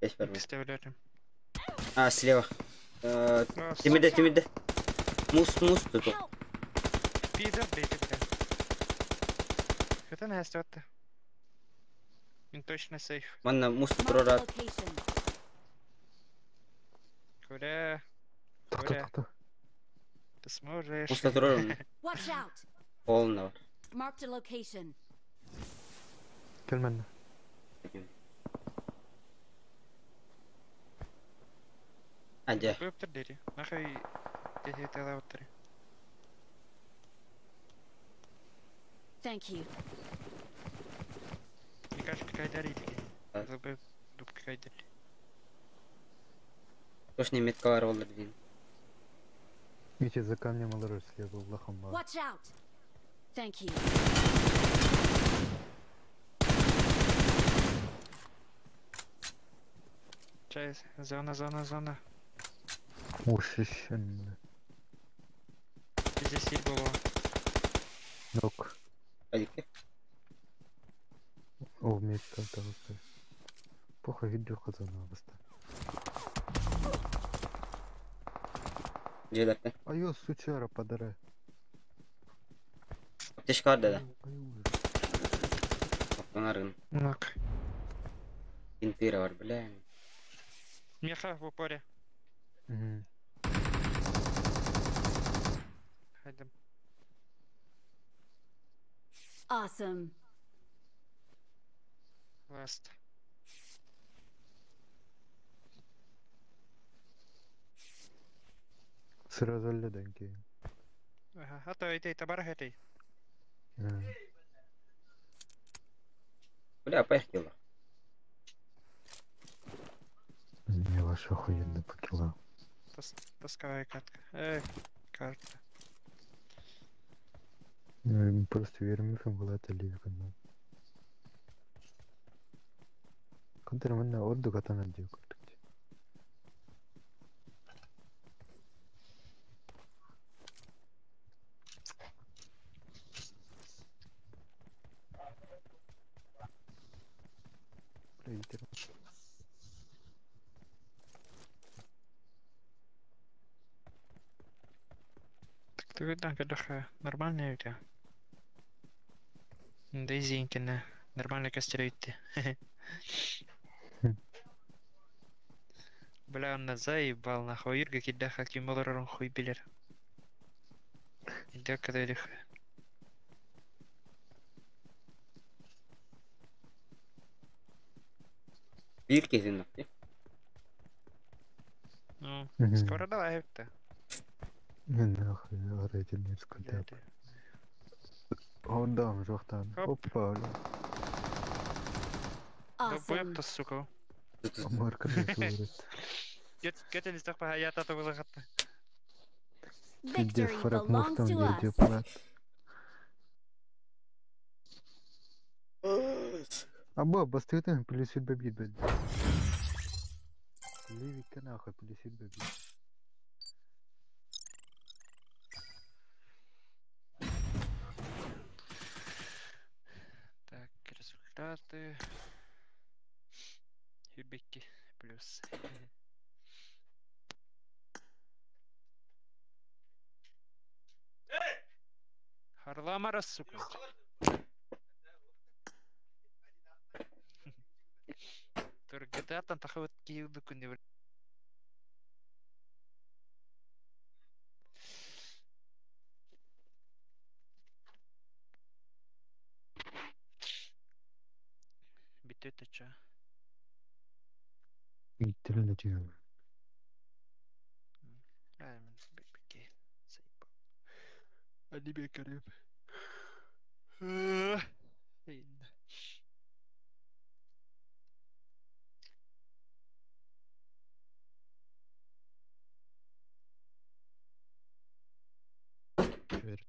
Здесь бар. Представляю. А, слева. А, Тимирде, сука. Тимирде. Мус, мус тут. Help! Пидор, бейте, бля. Это Настя, вот. Им точно сейф. Манна мус Marked a турар. location. Куда? Тохто, Куда? тохто. Ты сможешь. Муста турар. Watch out! Полно бар. Marked a location. Кэл манна. А, дьэ. Быптыр дери. Нахай дехи. Thank you. Мне кажется, какая-то ритки. Да. Забыл, дуб какая-то. Точно меткалар олар дейін. Митя за камнем олорор слева улахан баар. Watch out! Thank you. Чай, зона, зона, зона. Ушишен. Здесь силь было. Нок. Адикке. О, метка таҕыста. Похуй видео хазана баста. Дьиэлэртэн. Айо, сучара падара. Аптечка бар да. Айо, Оттон Нок. Бинтыра бар, бля. Меха в упоре. Мгм. Хайдем. Awesome. Ласт. Сразу өллөдөн киин. Ага, а то это табар этой. Бля, поехали. Не ваша охуенно покила. Тосковая катка. Карта. Ну, просто верим была это ливка. Контр манна орду катана диэ курдук. Бля, Так ты видно, когда нормальная у тебя. Да изинкина. Нормально кастрюйте. Бля, он заебал нахуй. Ирга кида хаким олорон хуй билер. Ида когда их. Биир киһин нахуй. Ну, Мгм. скоро давай это. Не нахуй, арайтын скуда. Ордам жоқтан. Хоп. Опа, бля. Да Awesome. то сука. Марка говорит. Кетен из такого я тата вылахатта. Пиздец, Victory фарак belongs муфтан to где us. плат. Аба, бастыгытын плюс бабит, блядь. Левика нахуй, плюс бабит. Так, результаты. Юбики плюс. Харламара, сука. Тур GTA-тан тахыбыт киилди күнү. Бүтөт ча. Иттелен өтүгөн. Аймын бекке. Сайпа. Али бекереп. Бер.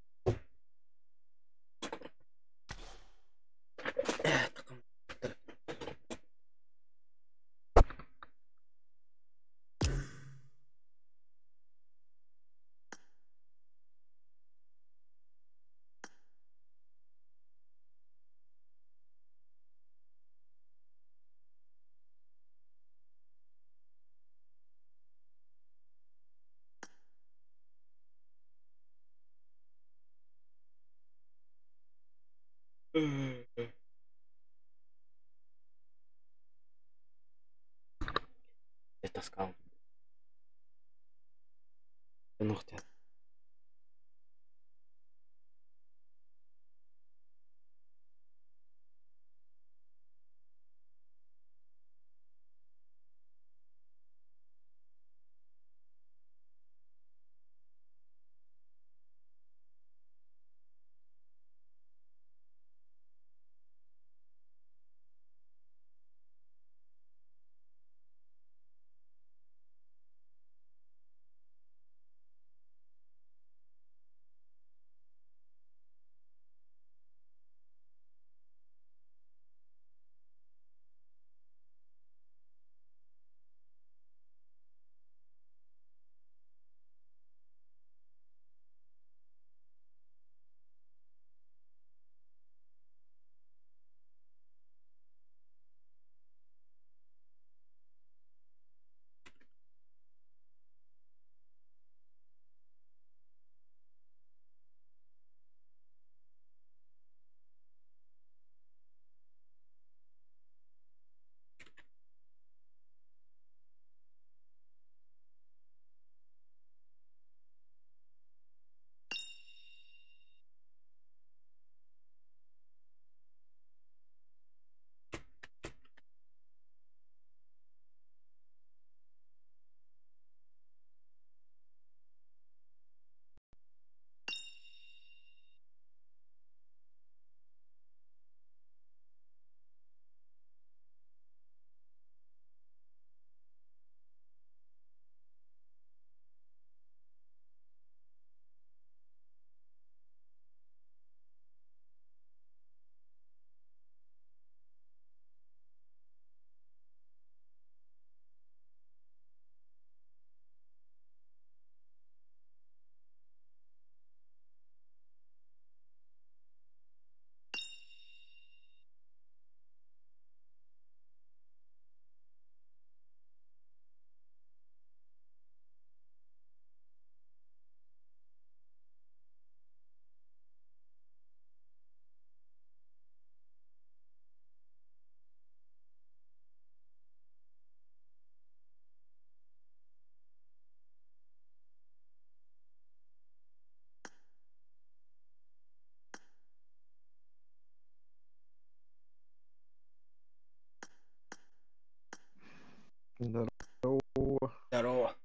Таскал. Ну хотят. Здорово. Здорово.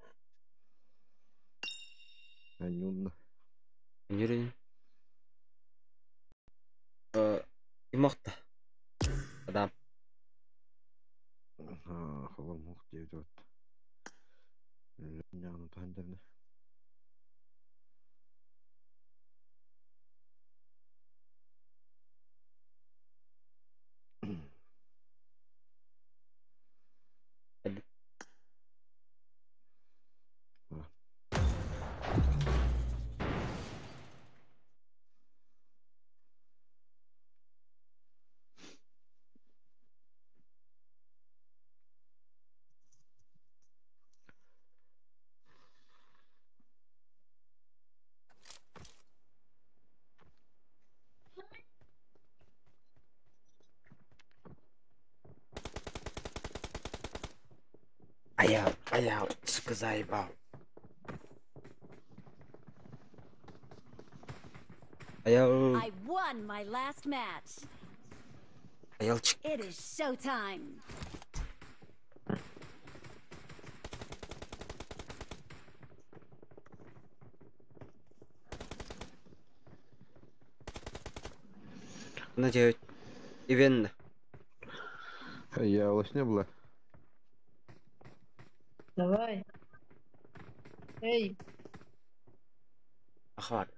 Анюнна. Нюрин. Имохта. Адам. Холом ух диэбит. Няну тандерне. Аял, аял, сука, заебал. Аял. I won my last match. Аялчик. It is showtime. Надеюсь. Ивенна. Я не было. Давай. Эй, Ахвар.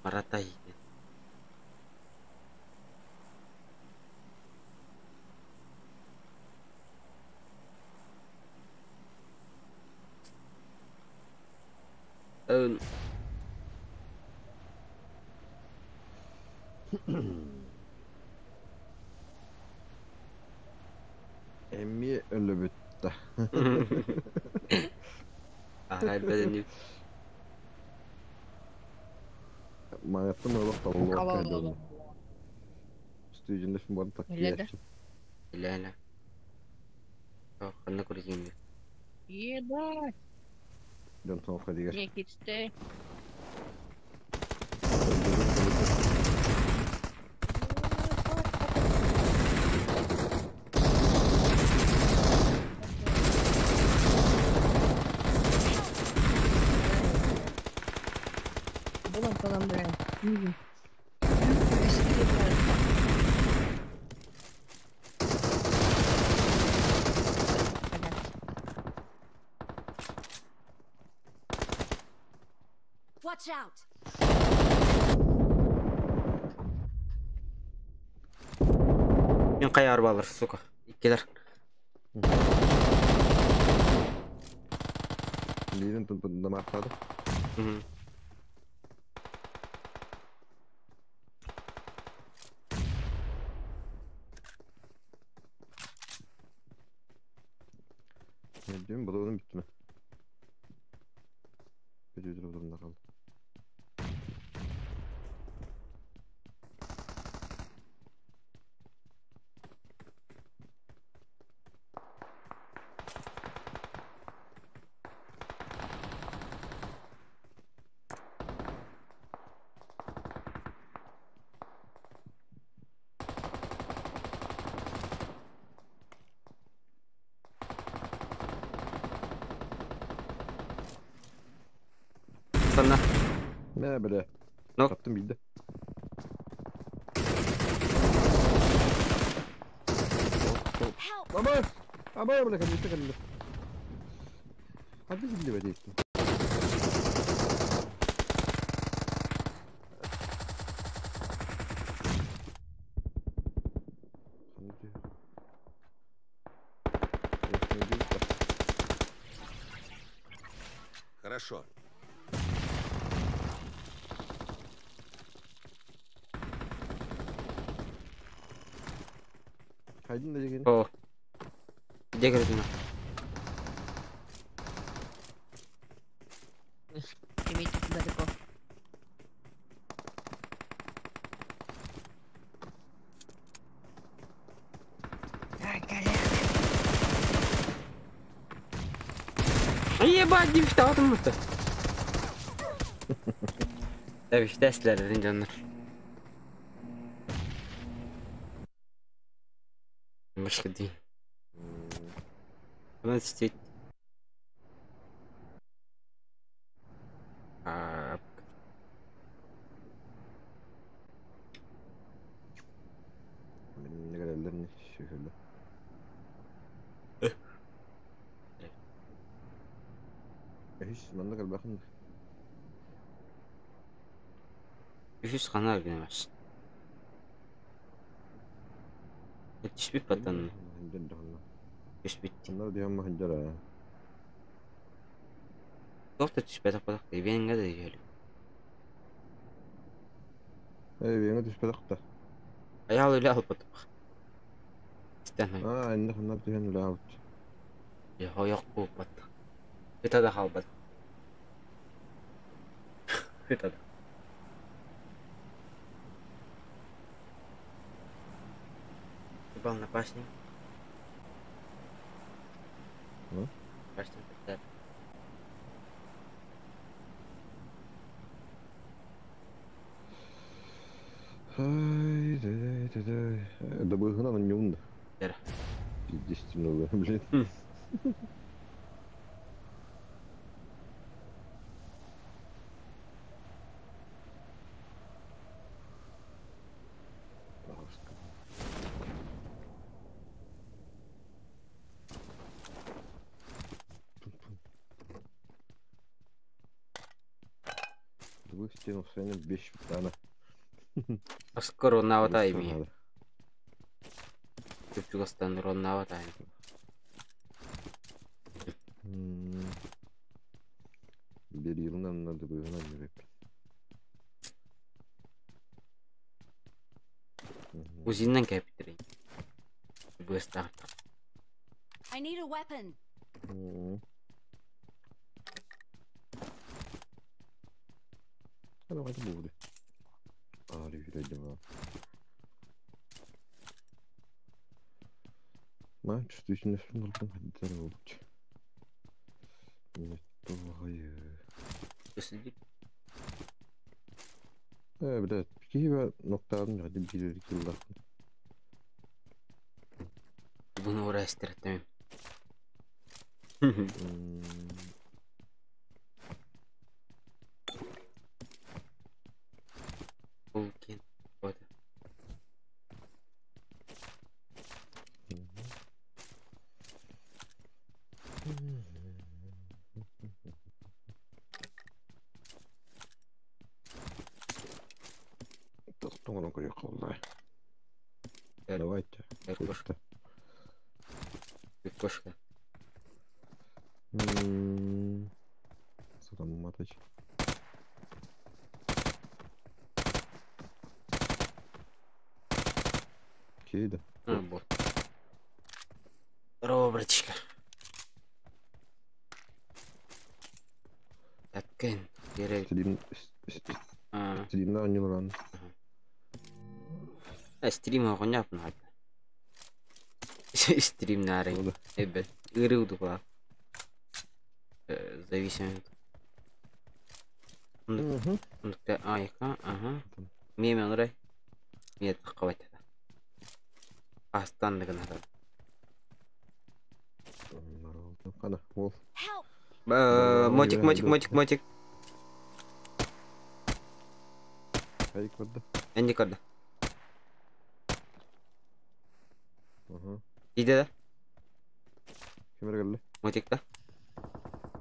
Маратай. Эмиэ өлөбүттэ. Арай бэдени Маҥаттан олох таллуох Алло, алло, кайдалла. алло. Студентлер бары Үлэ да? таккыяччы. илээнэ. Ханна көрүтүҥ Ебать! Дьон соҕох дигэр. Некистэй. Булан falan бля. Watch out! Мин хайа арбалар, сука. Иккилэр. Биирин дамаахтаата. Дüm bulalım bitti mi? Bir durumda kaldı. Sanna. Ne böyle? No. Yaptım bildi. Help! Aman! Aman bırakın bitti kaldı. Hadi bildi be değilsin. Хорошо. Haydin da gelin. О. Где көрүтүҥ? Имейте далеко. Ай, коляк. Ебать, дивтаатым мутта. Эбиштээслэр дьоннор. Мышка дии. Онон ситит. А, Benim ne kadar ellerini şöyle. Hiç manna kadar bakın. Үһүс ханар гынамас. Түспүт паттан түспүт. Bunlar diyor ama hıncar ha. Туох да түспэтэх батах ибиэнгэ да диэли. Ey yenge düşmedik da. Аяал үлэ албатых. Истэн Aa inne bunlar diyor ne avut. хойох бууппат. Ыта да хаалбат. Ыта да. Ебал на башне. М? Башня поставь. Ay de de de. Da bu hına yolunda. Yere. Ciddi oluyor блин. Bu istiyorum senin 5 tane. Аскор оннаабата ими. Чугастан роннаабата ими. Bir yılın anladı bu yılın anladı. Узиннан кэпитерин. Быстаахта. I need a weapon. انا واحد بودي. اللي في الجماعة. ما تشتيش نفس نلقى حد انا بدات كيف نقطة غادي نمشي لديك الآخر. Bunu uğraştırdım. Окей. Вот. Давайте. Кошка. Кошка. Что там маточ? Окей, да. А, вот. Здорово, братишка. Так, Кен, Стрим. Стрим на не ран. Стрим понятно. Стрим на рынке. Эбе, игры удукла. Зависимо. Ага. Меме онрай. Нет, хватит. Астан надо. Мотик, мотик, мотик, мотик. Энди карда. Иди да? Мотик да?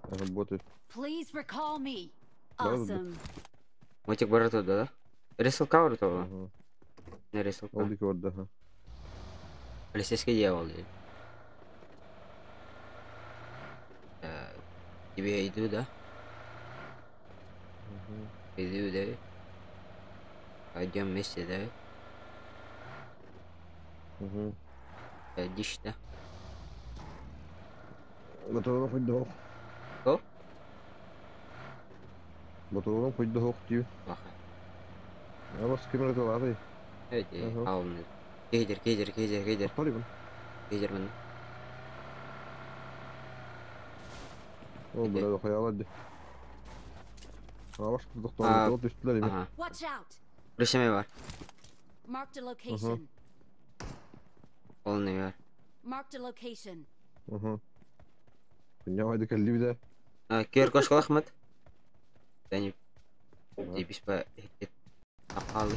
Работает. Please recall me. Awesome. Мотик бара туда, да? Рисал кавер того. Не рисал кавер. Полицейский дьявол. Тебе иду, да? Иду, да? Пойдем вместе, да? Дичь, да? Батуром хоть двух. Что? Батуром хоть двух, типа. Я вас камеру лады. Эти, алны. Кейдер, кейдер, кейдер, кейдер. Кейдер мен. О, бля, хуя лади. А ваш доктор, вот Ага. Пришли бар. Marked a location. Полный бар. Marked a location. Ага. Хуйня, калибда. А, кер кошка Ахмед. Да не. Тебе спа. Ахалы.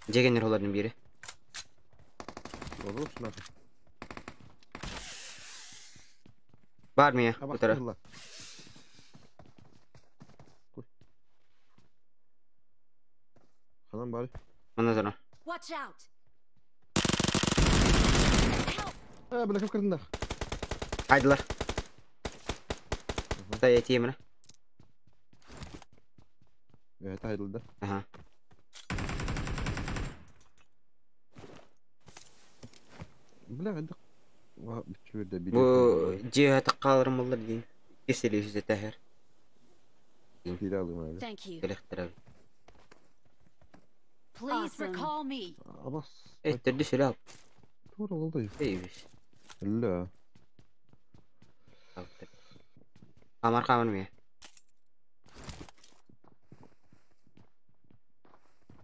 Жегенер олардың бири. Бар мия, утара. Ханан бар. Мына зара. Watch out. Бля, как кырдыңдар. Айдылар. Да, я тиемін. Это айдыл, да? Ага. Бля, это... Бу жиһаты қалырмылар дейін. Кеселі жүзі тәхір. Please recall me. Түрді сөйле алып. Тура олды. Ей, Ля. Қамар қамар ме?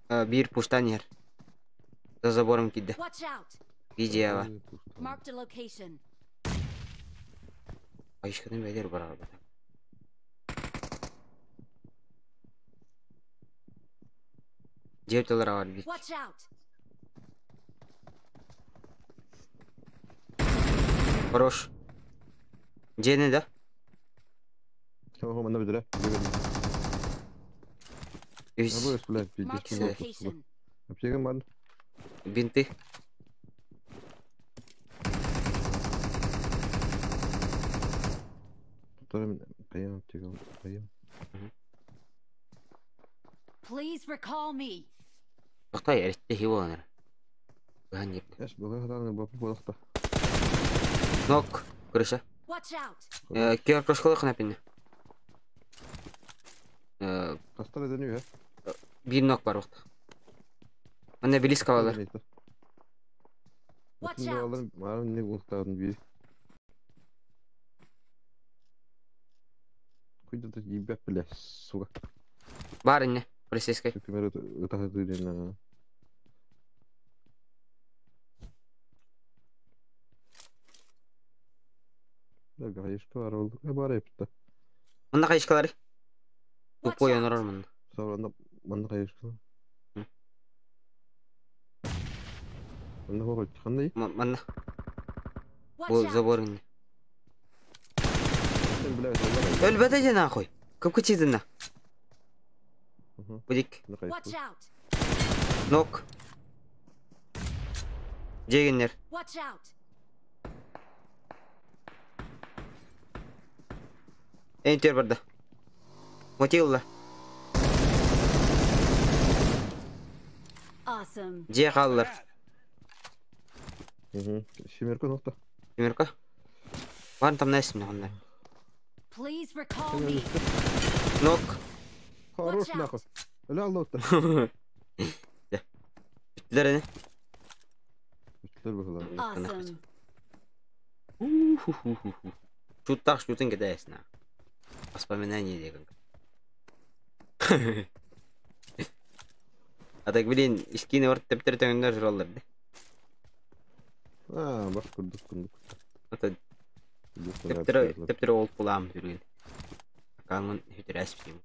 Bir пуштан ер. За забором киді. Видео. Marked a location. Айшкадан бәдер бар арбада. Жептелер бар бит. Watch out. Хорош. Жени да? Ого, мана бедре. Үс. Marked a location. Аптека бар. Бинты. Please recall me. Тохтой эретте хи буолан. Быһан диэбит. Эс былы хатан бапы буолахта. Нок. Крыша. Watch out! Кер кошкалы ханапинне. Хастар эден үһэ. Бир нок бар вакыт. Манна близко балар. Watch out! Марын не бултарын бир. Куйда ебет бля, сука. Бар инне. Полицейский. Например, это это Да, гаишка бар ол. Бар эпти. Манна кайышкалары. Watch Тупой out! онорор манна. Sonra манна гаишка. Манна хорой хандай. Манна. Watch Бу out! забор инне. Сен бля, это Өлбөтө же нахуй. Көп кычыдына. Будик. Watch out! Нок. Жегеннер. Watch out! Энтер барда. Мотилла. Awesome. Же халлар. Семерка нокта. Семерка. Бар там найсим нахуй. Please recall me. Нок. Хорош Watch out. нахуй. Ля лотта. Бүттүлөр эне. Үтлер бахала. Awesome. Шуттах шутын кедесна. Воспоминание деген. А так, блин, искини орт тептер төңнөр жоллар. А, баш курдук курдук. Ата тептер тептер ол пулам жүрген. Акаңын хүтүрәс бим.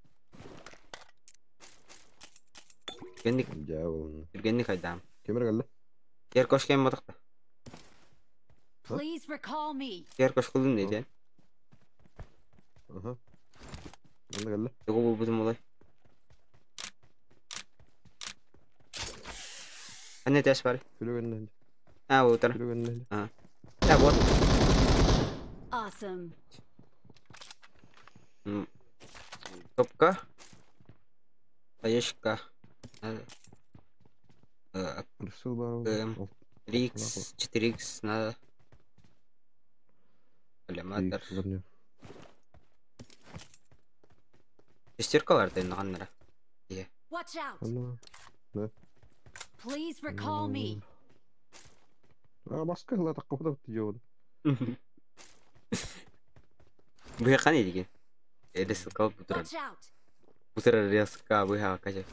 Генник Дьявол. жүргенник айдам. Кемер галла. Кер кошкен мотокта. Please recall me. Кер кошкулун дейди. Аха. Манна галла. Тугу бу бутум олай. Анне тэс бар. Күлөгөннөн. А, утар. Күлөгөннөн. А, вот. Awesome. Топка. Таешка. Рысыл бар. 3x, 4x надо. Коллиматор. Шестерка бар дейм ганнара. Watch out! Анна. Please recall me. А, маска хла такка да тиён. Бу кани деген. Ресылка бутура. Watch out! Бутура резка бу ха кажа.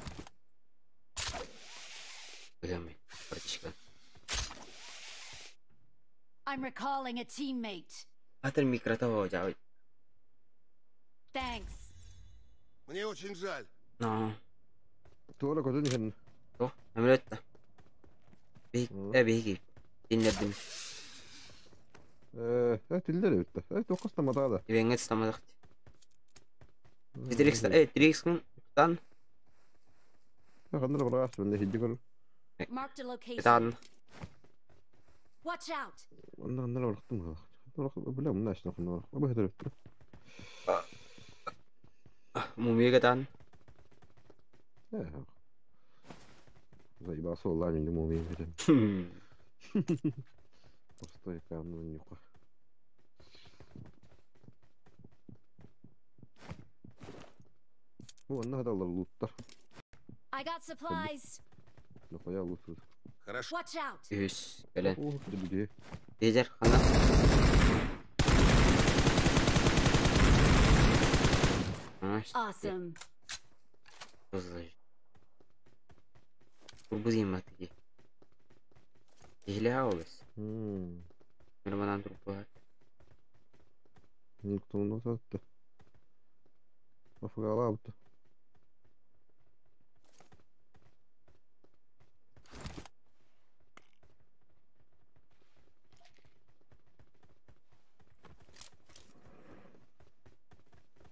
Бу братишка. I'm recalling a teammate. Атыр микротого жабы. Thanks. Мне очень жаль. Но. Тура көтөн хен. То, амретта. Биг, биги. Динлердим. Тиллер өттө. Токкоста матада. Ивенгет стамадак. 4x, 3x тан. Ханнар барас менде хиджи көр. Marked a location. Тан. Watch out! Анна ханнар барактым. Бля, мына ашны ханнар. Бу хәтер өттө. Мумига тан. Заебался Лами, не умею. Постой, камну нюха. Ну, анна хадалар луттар. I got supplies. Нахуя лут. Хорошо. Watch out! Үс, белен. О, где? Дезер, хана. Awesome. Турбу зиматыги. Ихле олыс. Норманан турбу. Никто не сатты. Афгалабты.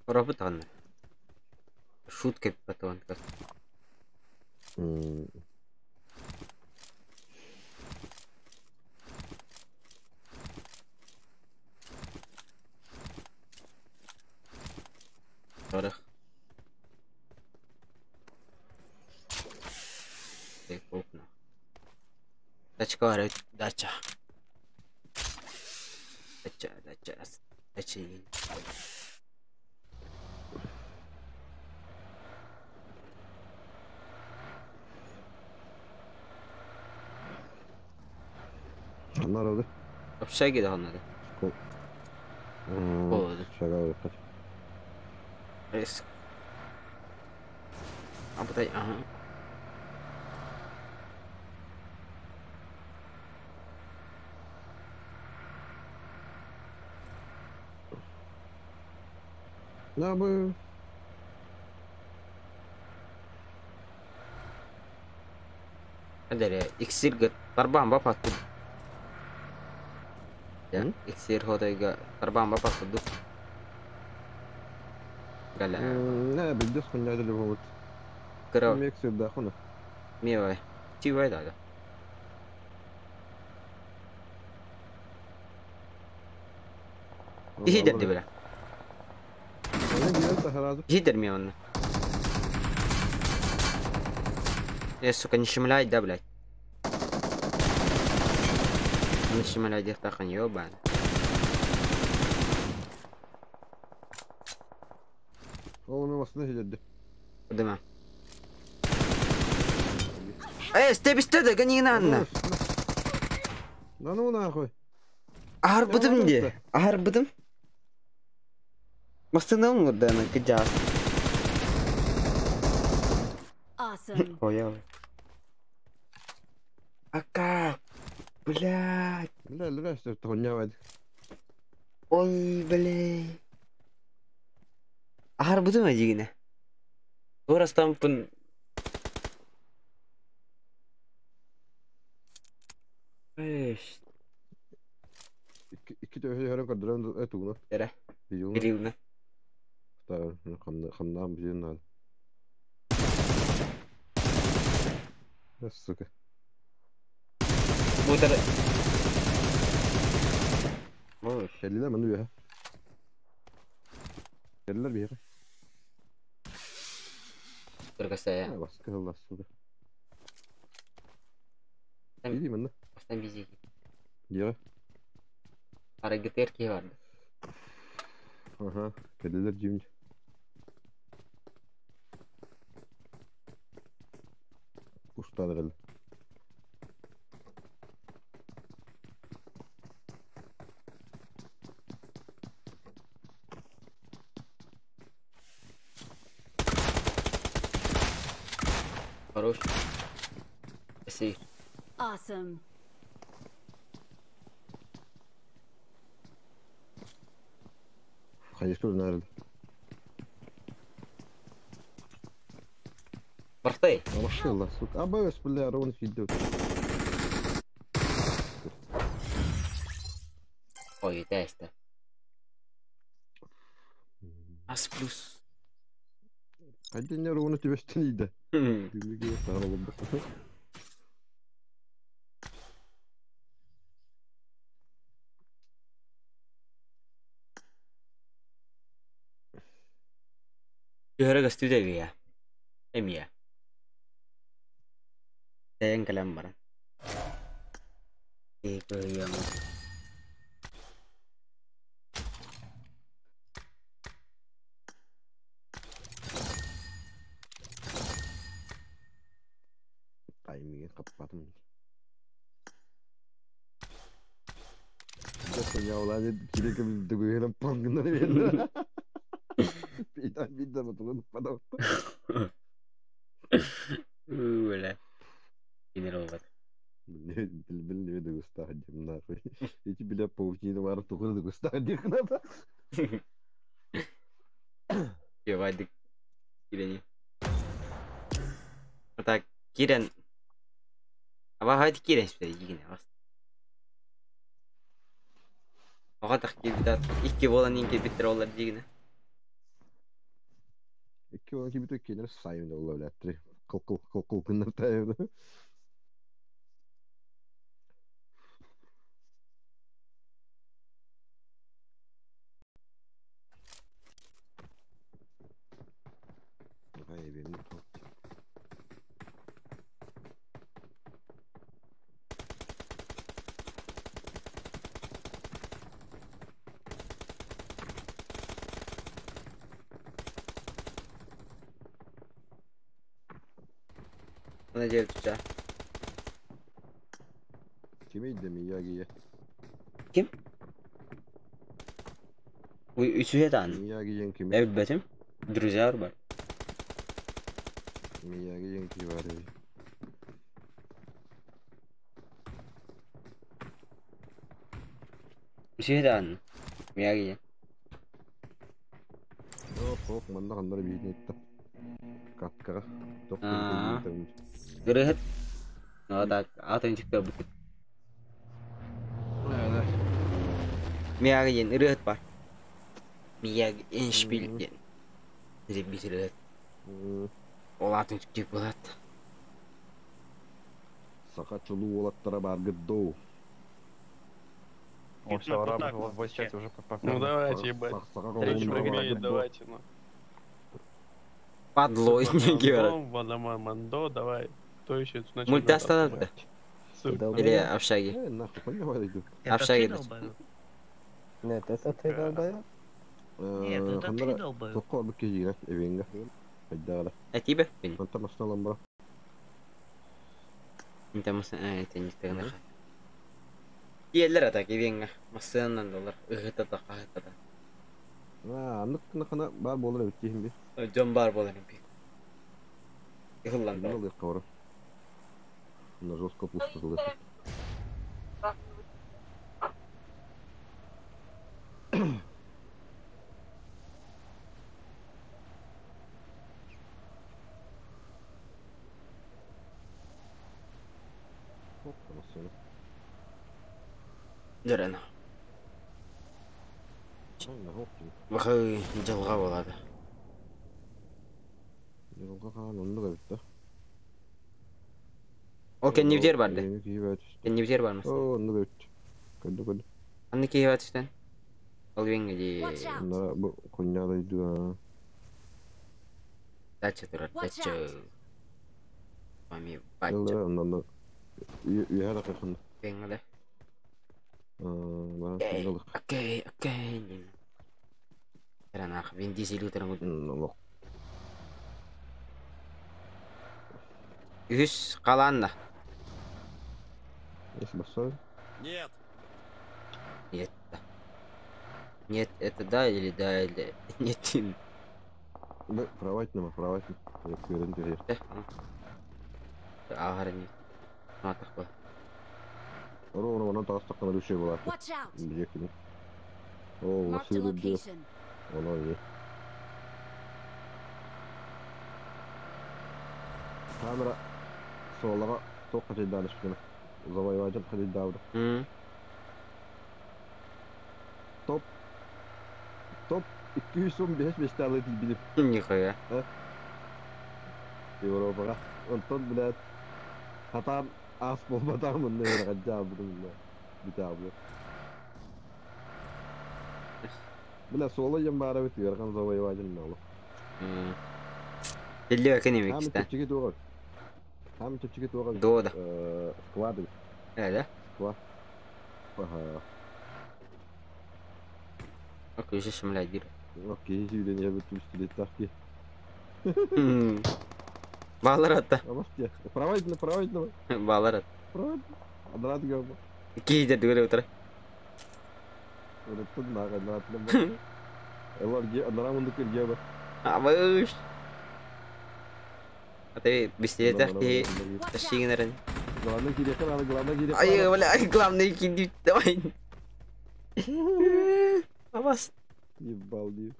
Робот анна. Шутка потом. Тарых. Тачка бар дача. Дача, дача, дача. Ханна арады? Общаги да ханнады. Болады. Шага бар. Риск. Абытай, ага. На бы. Адere, iksir gët tarбан ба паттı. Ya, iksir hodayga tarбан ба паттı. Gala. Не, бидес хуйня дели вот. Кыра. Мексир да хуна. Мивай. Тивай да. Иһидер бile. Иһидер ми онна. Я, сука, не шумляй, да, блядь. Не шумляй, дехтахан, ёбан. Ол мен басына жетеді. Кудыма. Эй, степ истеди, гони на. Да ну нахуй. Арбыдым де. Арбыдым. Мастыным да на кыджас. Awesome. Ой, ой. А как? Блядь. Бля, бля, что это хуйня вайд. Ой, блядь. Арбыдым адигине. Орастан пын. Эш. Икки төһө хөрөн көрдөрөн этугуна. Эре. Видеона. Билиуна. Та, хамна хамна бизин надо. Сука. Бутер. Ой, Келлилер маны бия. Келлилер бия. Только saya. Баска Allah сука. Иди маны. Бастан бизи. Дия. Ара гетер ки бар. Ага, келлилер жимди. Устадыр Хорош. Спасибо. Awesome. Конечно, наверное. Бартай. Машина, сука. А бэс, бля, рон идет. Ой, теста. Ас плюс. Один ровно тебе что не да. Түһәрэ көстүдэ бия. Эмия. Тэн кэлэн баран. Иккиям. Таймиги каппатым. Я улады кирек дүгүгенен паңгына берди. Бейда батылын падау. Бля. Генерал Бил дегустадим нахуй. Эти бля паутины бар тухыр дегустадим надо. Ебать, кирени. Так, кирен. Аба хайт кирен спе игине бас. Ага так кибитат. Икки болан инки биттер олар дигине. Икки болан кибит өккенер сайын ола блядь. Кыл кыл кыл кыл кыннар тайын. Ай, бен. Она 9 часа. Кимий да Мияги. Ким? Үсүһэ даҕаны. Мияги диэн кимий? Билбэтим. Друзья бар. Мияги диэн киһи баар эбит. Үсүһэ даҕаны. Мияги диэн. Ох, ох, манна ханна эрэ биһигини ыытта. Каткаҕа. Туох Аа. киһи Ырыаһыт. Ну так, атын чыкта бут. Да. Мияги диэн ырыаһыт бар. Мияги Эншпиль диэн. Бит ырыаһыт. Ол атын чыктык булат. Саха чулуу уолаттара бааргыт дуу. О, все, ура, вот voice chat уже Ну давайте, ебать. Саха Третий Кто прыгает. умеет, давайте, ну. Падло, не говорят. Вадама Мандо, давай. Кто еще тут начал? Мультиастанады. Сука. Или общаги. Э, нахуй, понимаю, иду. Это Общаги. ты долбоёб? Нет, это ты долбоёб. Нет, это ты долбоёб. Тоққа бір кезігіне, эвенге. Хайдағыра. А тебе? Блин, Онтан машиналан бара. Инте мас это не тегнеха. Иелер ата кивенга. Масыаннан доллар. Ыгыта та кахыта та. Аа, аннык хана бар болар эбит деймін бе. Жон бар болар импи. Ихыллан. Билмел яққа бара. Мына жестко пусто қылды. Хоп, машина. Дөрена. Ай, нахуй. Бахы жылга болады. Жылға қалған онды эбит да. Ол кеннибдер барды. Эми кийип өтүштү. Кеннибдер бар мас. О, онды эбит. Көрдү, көрдү. Анны кийип атыштан. Ол венге ди. Watch out! Мына бу хуйня иду. Дача турар. Watch Дача. out. Мами бача. Жылы ондан үйә да кайхан. Венге да. Бара Окей, жылы. окей, окей. Дөрена, Вин Дизель утран. Лок. Үс каланна. Эс басса. Нет. Нет. Да. Нет, это да или да, или нет. Б, правайтны, правайтны. Я көрін түре. Ағар не. Матақ ба. Ро, ро, онан тағыстаққан үлші болады. Watch out! Бжекін. О, Marked a сыры ді. location. Оно не. Камера солаға тоқ қажайдады шкіні. Завоеватель қажайдады. Топ. Топ 215 бештарлы дейбіліп. Нихуя. Европаға. Онтон, блядь, хатан ас болбатамын не қажа бұның, битабы. Бля, соло ем бара бит верхан завоеватель малы. Телле екен Хам емек та. чепчиги туға. Хам чепчиги туға. Дода. Склады. Ә, да? Склад. Ага. Окей, же шымлай дир. Окей, үйлене бит үстілет тақки. Балар атта. Амастия. Правайтны, правайтны. Балар атта. Правайтны. Адрат гөб. Кейдер дүгеле отыра. Unuttun нага, адрат. Элар ге, адрамынды кирге. Абыш. Аты бистетах ки ташигенерен. Главное кире каналы, главное кире. Ай, бля, главное киди давай. Абас. Ебал ди.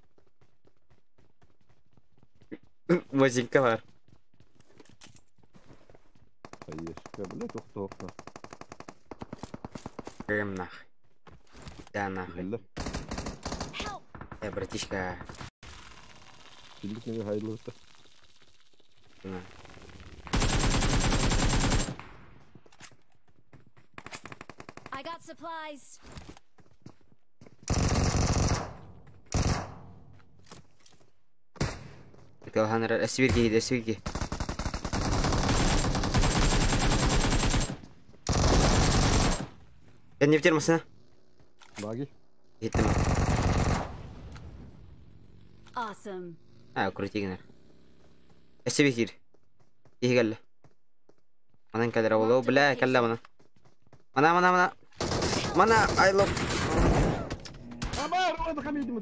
Музыка бар. Хаешка, бля, тоқта, тоқта. Крым нахуй. Да нахуй. Бля. Help! Э, братишка. Сүлдік неге хайырлы бітті. На. I got supplies. Талханыр эсвирги, эсвирги. Я не втермасына. Баги. Еттім. Awesome. А, крутигнер. Эсвирги. Игәлле. Манан кэлэр ол бля кэллэ мана. Мана мана мана. Мана I love. Абаар, вот хамидим.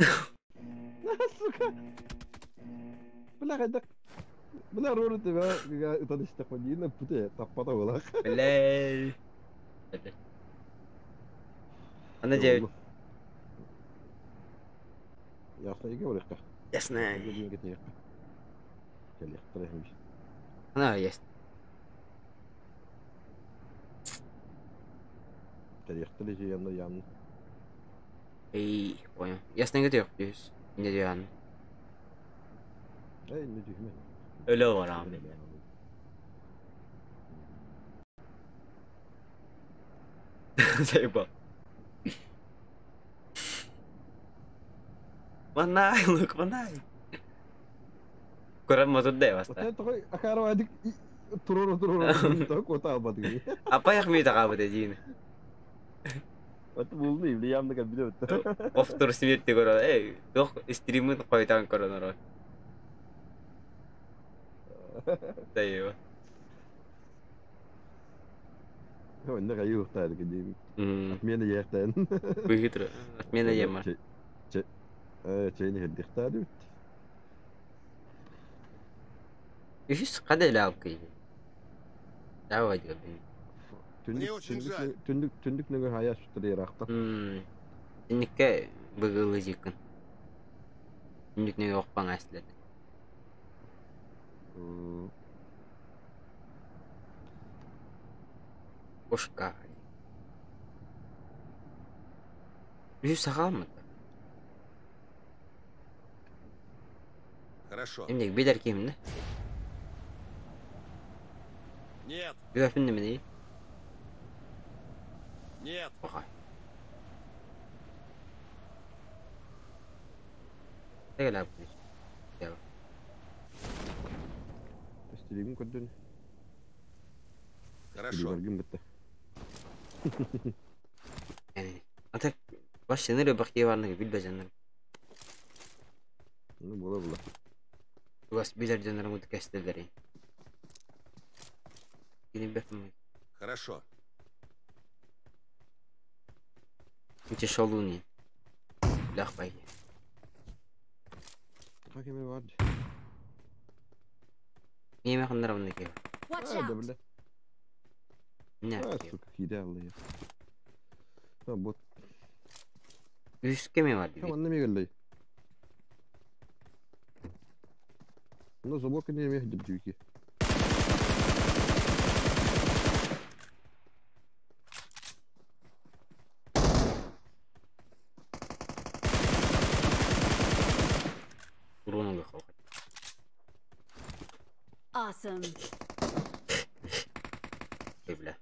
Сука. Бля, хайдах. Бля, рору тебя ытан истэхпин путе таппата буолах. Бля. Ана дьэ. Ясно иге барыахха. Ясно. Кэлиэхтэрэ. Ана ясно. Кэлиэхтэрэ жиянна ян. Эй, понял. Ясно где ты Не диан. Эй, не дүймэ. Өлө барам. Заебал. Манай, лук, манай. Көрөн мотурда баста. Тоҕой акаарва адик турору турору кота албады. Апаяк ми тагабы дин. Вот булны или ямны как билет. Офтор смерти көрө. Эй, дох стримын койтан көрөнөр. Тайва. Онно кайы ухтаар кедим. Отмена яхтан. Быгытыр. Отмена яма. Чейни хеддихтаар. Үһүс када лаап кый. Давай дебин. Мне очень жаль. Түндүк түндүк нөгө хая сүттөр яракта. Түндүккэ быгылы жикин. Түндүк нөгө окпаң аслет. Кошка. Үһүс сахалмы? Хорошо. Эмне билер кимни? Нет. Билер немени? Нет. Ага. Теге бу. Стримин көрдүн. Хорошо. Баргын битте. Yani ата баш сенер бакти барны билбе жаннар. Ну була була. Бас билер жаннар мут кестелери. Кини бепм. Хорошо. Инче шолуни. Лах бай. Хакеме бар. Неме ханнар онны ке. Watch А, да out! бля. Не. А, сука, идеалный. А, вот. Үс кеме бар диби. Онны мегеллей. Ну, заборка не имеет дюки. Уруну хок. Awesome. Бля.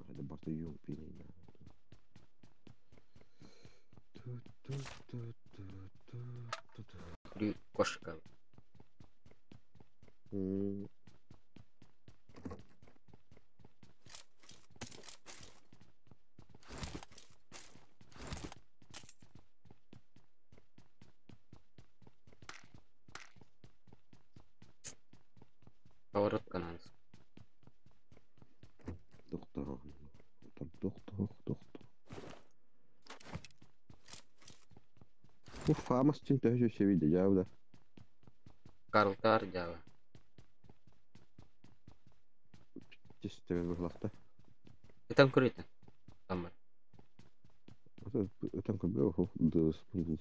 Это барты юмпини. Кошка. Поворот канал. Доктор. Доктор, доктор. Уф, фамас чин төһү шевиде жауда. Карлтар жава. Чистебе бухлакта. Ытан көрөтөн. Тамыр. Өтөн көрбө хо дыс бул.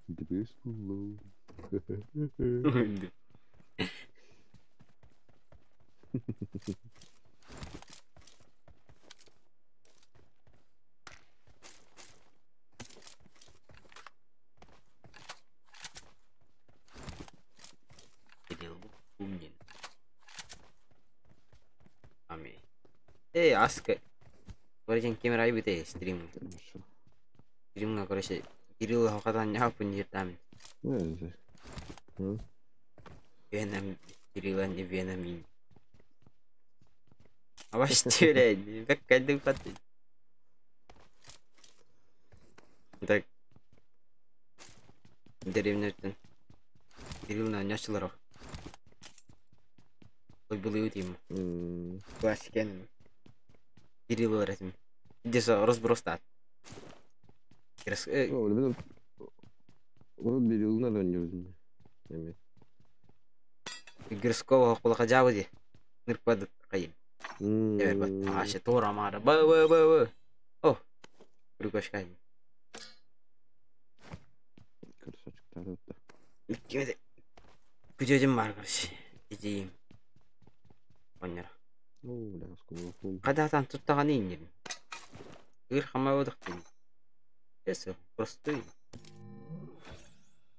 Дыбыс бул. Умнин. Ами. Эй, аска. Короче, камера айбыт стрим. Стримга, короче, Кирилл хакатан япын жертам. Веном, Кирилла не Веном. А вообще, блядь, как кайдың паты. Так. Деревняттан. Кирилл нячылар. Ой, был им. Классика. Кирилл этим. Здесь разброс тат. Ол Бирилна дönüyoruz. Эми. Гирского кулака жабы ди. Нырпады кайын. Эбер бат. Аша тора мара. Ба ба ба ба. О. Прикошкай. Красавчик да. Кимде? Күжөжүм бар короче. Ижиим. Оннор. О, бля, сколько. Кадатан туттаган инним. Ыр хамабыдык дим. Эсо, простой.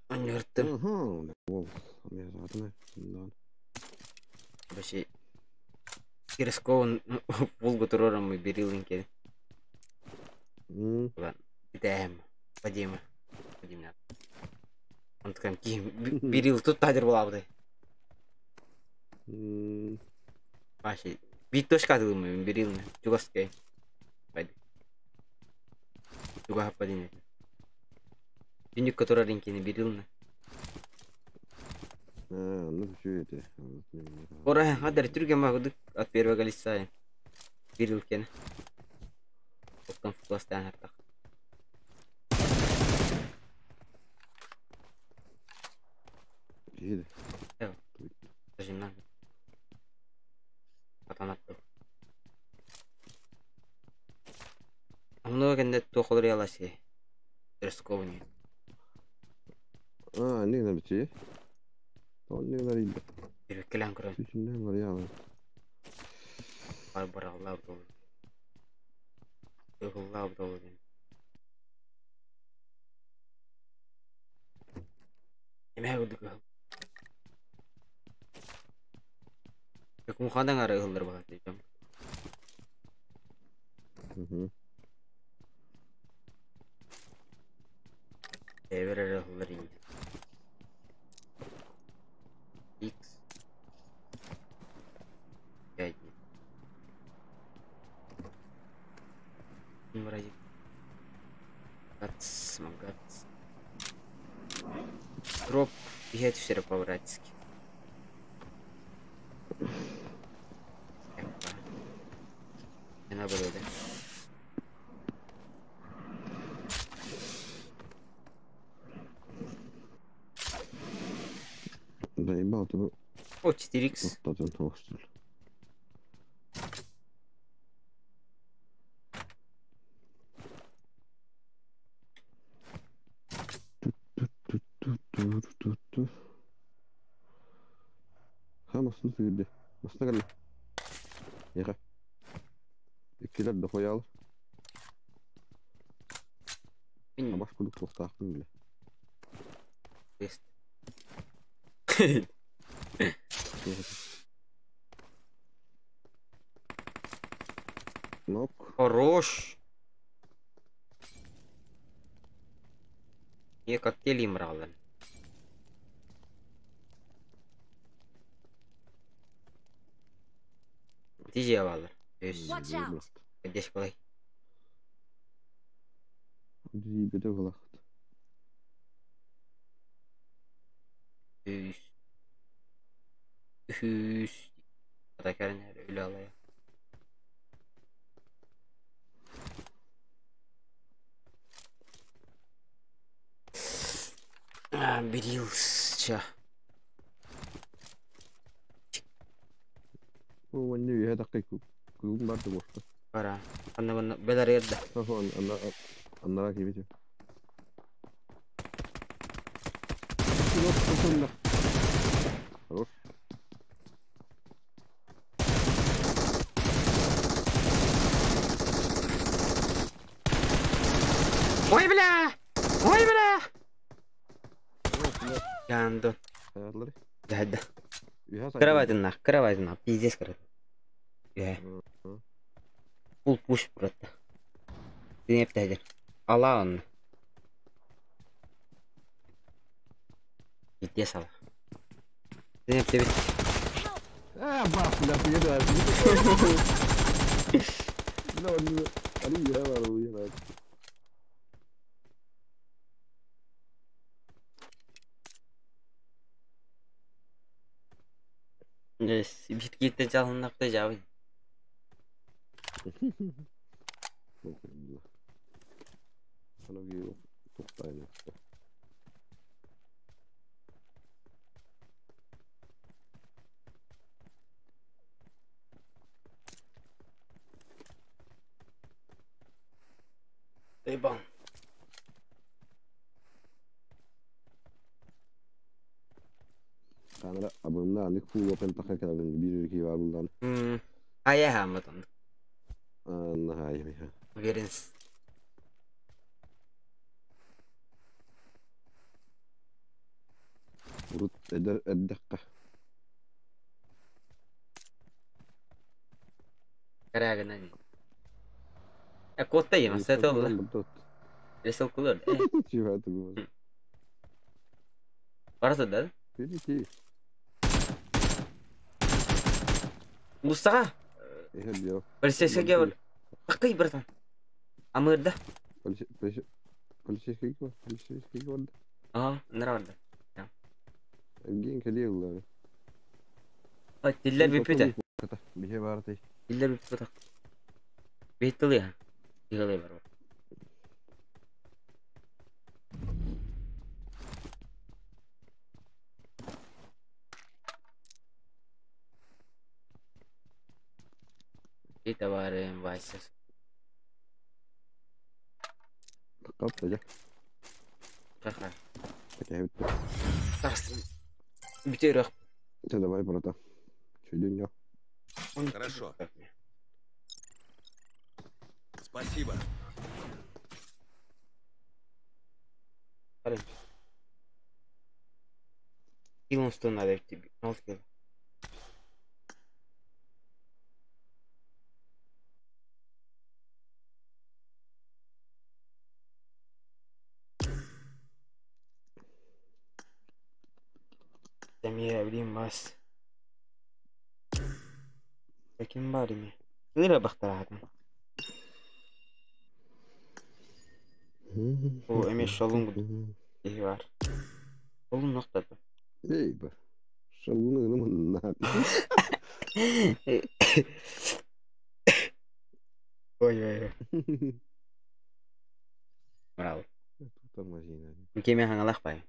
Оннортым. Ага, ол, мен затына. Вообще Кирсковын Волгу турором мы берилинке. Ладно. Идэм. Вадима. Вадим. Он такой, Берил тут тадер была бы. Вообще, бит точка думаю, Берил на. Чугаскай. Пойди. Чуга падение. Юник, который рынки не берил на. А, ну все это. Ора, адар түрген багыдык от первого лица. Берилкен. Оттон фукластан артак. Жиди. Зажимнан. Атанатты. Амно кенде тохолор яласи. Рисковни. А, не знаю, бити. Он не знаю. Биркелен көрөн. Түшүндөн бар я. Бар бар Аллах долу. Аллах долу. Эме курдук. Кумхадан ары ылдыр багат дейм. Эбер ылдыр инде. X 5. Вроде. Гац, магац. Дроп бегает все по-братски. Не наоборот, да? Заебал ты. О, 4х. Ха, масны сүйді. Масны кәлі. Еға. Иккилер да қоялы. Баш күлік тоқтақтың біле. Нок. Хорош. Не коктейли мралан. Тиже алар. Watch out. Здесь колай. Беде голахт. Үс. Үс. Атакарын өлі алая. Берилсча. О, не, я такой круг барды бошта. Бара. Анна банна белар ерді. Анна анна кибите. Хорош. Ой, бля! Ой, бля! Янду. Да, да. Кровать нах, кровать нах, пиздец, короче. Пул пуш просто. Ты не птадер. Алла он. Пиздец, Алла. Ты не птадер. А, бах, бля, приеду. Биир жалыннакта жабын. Ебан. Камера абында анык фул опен таха калын бир ки бар булдан. Ая хаматан. Анна хай хай. Уверенс. Урут эдер эддекка. Карагана. Котта ема, сетол. Ресел кулар. Чива ту. Барса да? Ти. Мустаға. Эхе. Полицейский бар. Такай, братан. Амырда. Полицейский бар, полицейский бар. Ага, нравится. Евген кэлиэллэр. Ой, тиллер бүпүтэ. Биһи бар ти. Тиллер бүпүтэ. Беттили. Тигеле бар. Это барым Вася. Капта жа. Хаха. Такая Тарсын. Бүтөр. Ты давай, брата. Чудин я. Хорошо. Спасибо. Килон сто надо тебе. 0 кило. Demir bileyim bas. Lakin bari mi? Nere baqtaraadın? O эме шалун иһи бар. Шалун ноқтады. Эй, ба. Шалуны гына на. Ой ой ой. Браво. Тормозина. Кеме хаңалах бай.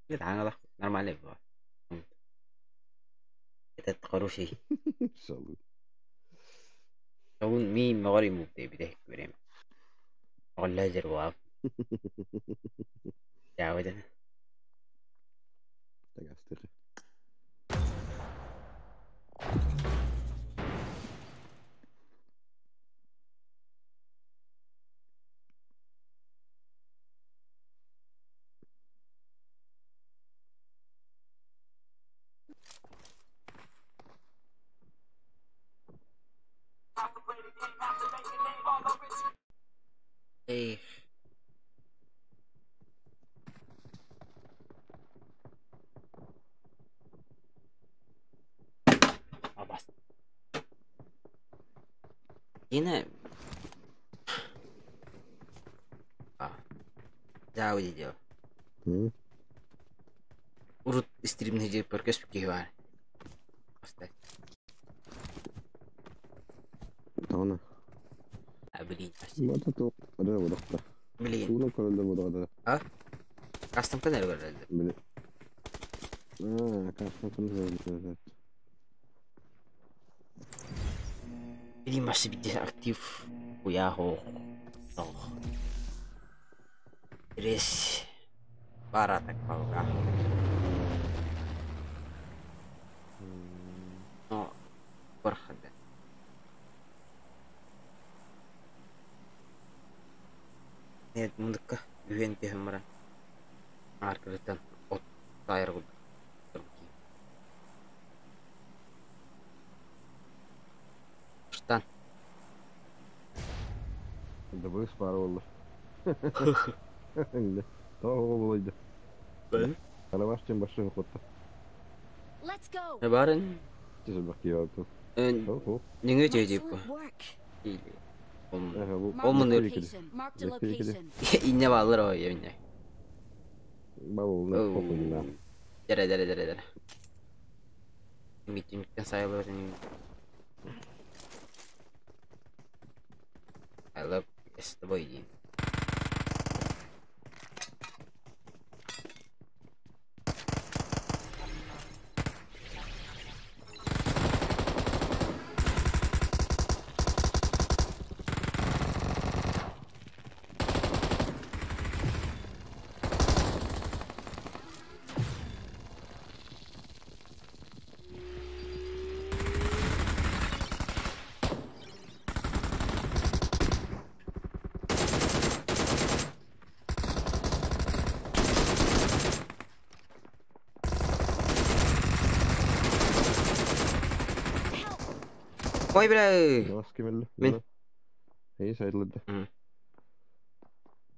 Нет, хаңалах нормально было. Этот хороший. Шалун. Шалун ми мағари мукте биде көрем. Олла жервап. Жаудан. Тагастыр. Эй. Абас. Yine А. Жау дейді. Урут стримне жеп көркөс бі бар. Оста. Тона. А, блин. Мата то ара бодақта. Блин. Туна көрөлдө бодақта. А? Кастом көнөр көрөлдө. Блин. А, кастом көрөлдө. Блин, башы битте актив. Уяхо. Тох. Рес. Бара так палка. Но бархада. Нет, мундукка үйен техимара. Аркырыттан от тайыр гул. Штан. Дабыс пара болду. Того болойду. Карабаш тем башы хотта. Let's go. Барын. Тиз бак кияту. Неңе жеп Excellent work. Ол Marked a мын location. Marked a location. Инне балыр ой эмне. Бабыл на похуй на. Дере дере дере дере. Митингтен sayılır. I love с тобой день. Ой, бля! Мин. Эй, сайдылды.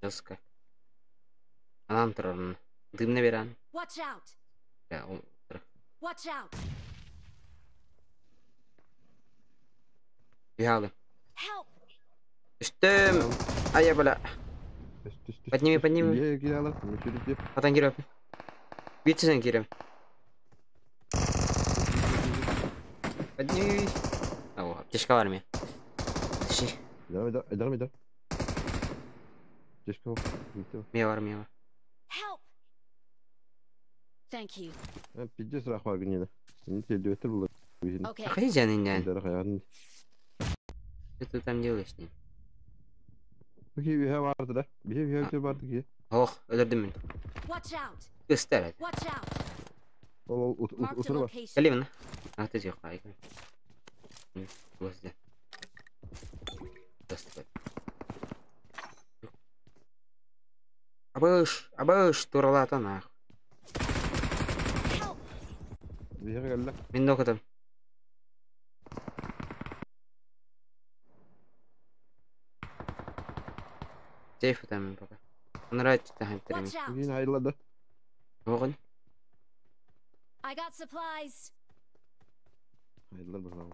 Жестко. Анан турар. Дымны беран. Watch out! Бля, ол тур. Watch out! Бігали. Help! Үстем! Ай, бля. Подними, подними. Атан кирип. Битсен кирип. Подними. О, аптечка var mı? Şey, Devam eder, devam eder. Аптечка var. Мия var, мия var. Help! Thank you. Пиздец рах var гнеда. Не тебе это было. Okay. Охрененно. Что ты там делаешь с ним? Окей, we have vardı da. Bir have vardı ki. Ох, öldürdüm beni. Watch out! Göster hadi. Watch out! Ol ol Marked a otur bak. location. Geleyim lan. Ah, ты тихо, ай. Господи. Господи. Абыш, абыш, туралата нах. Help! Bir geldi. Мен нокотом. Сейф там пока. Нравится там Watch out! Yine ayrıladı. Оғын. I got supplies. Ayrılar buradan.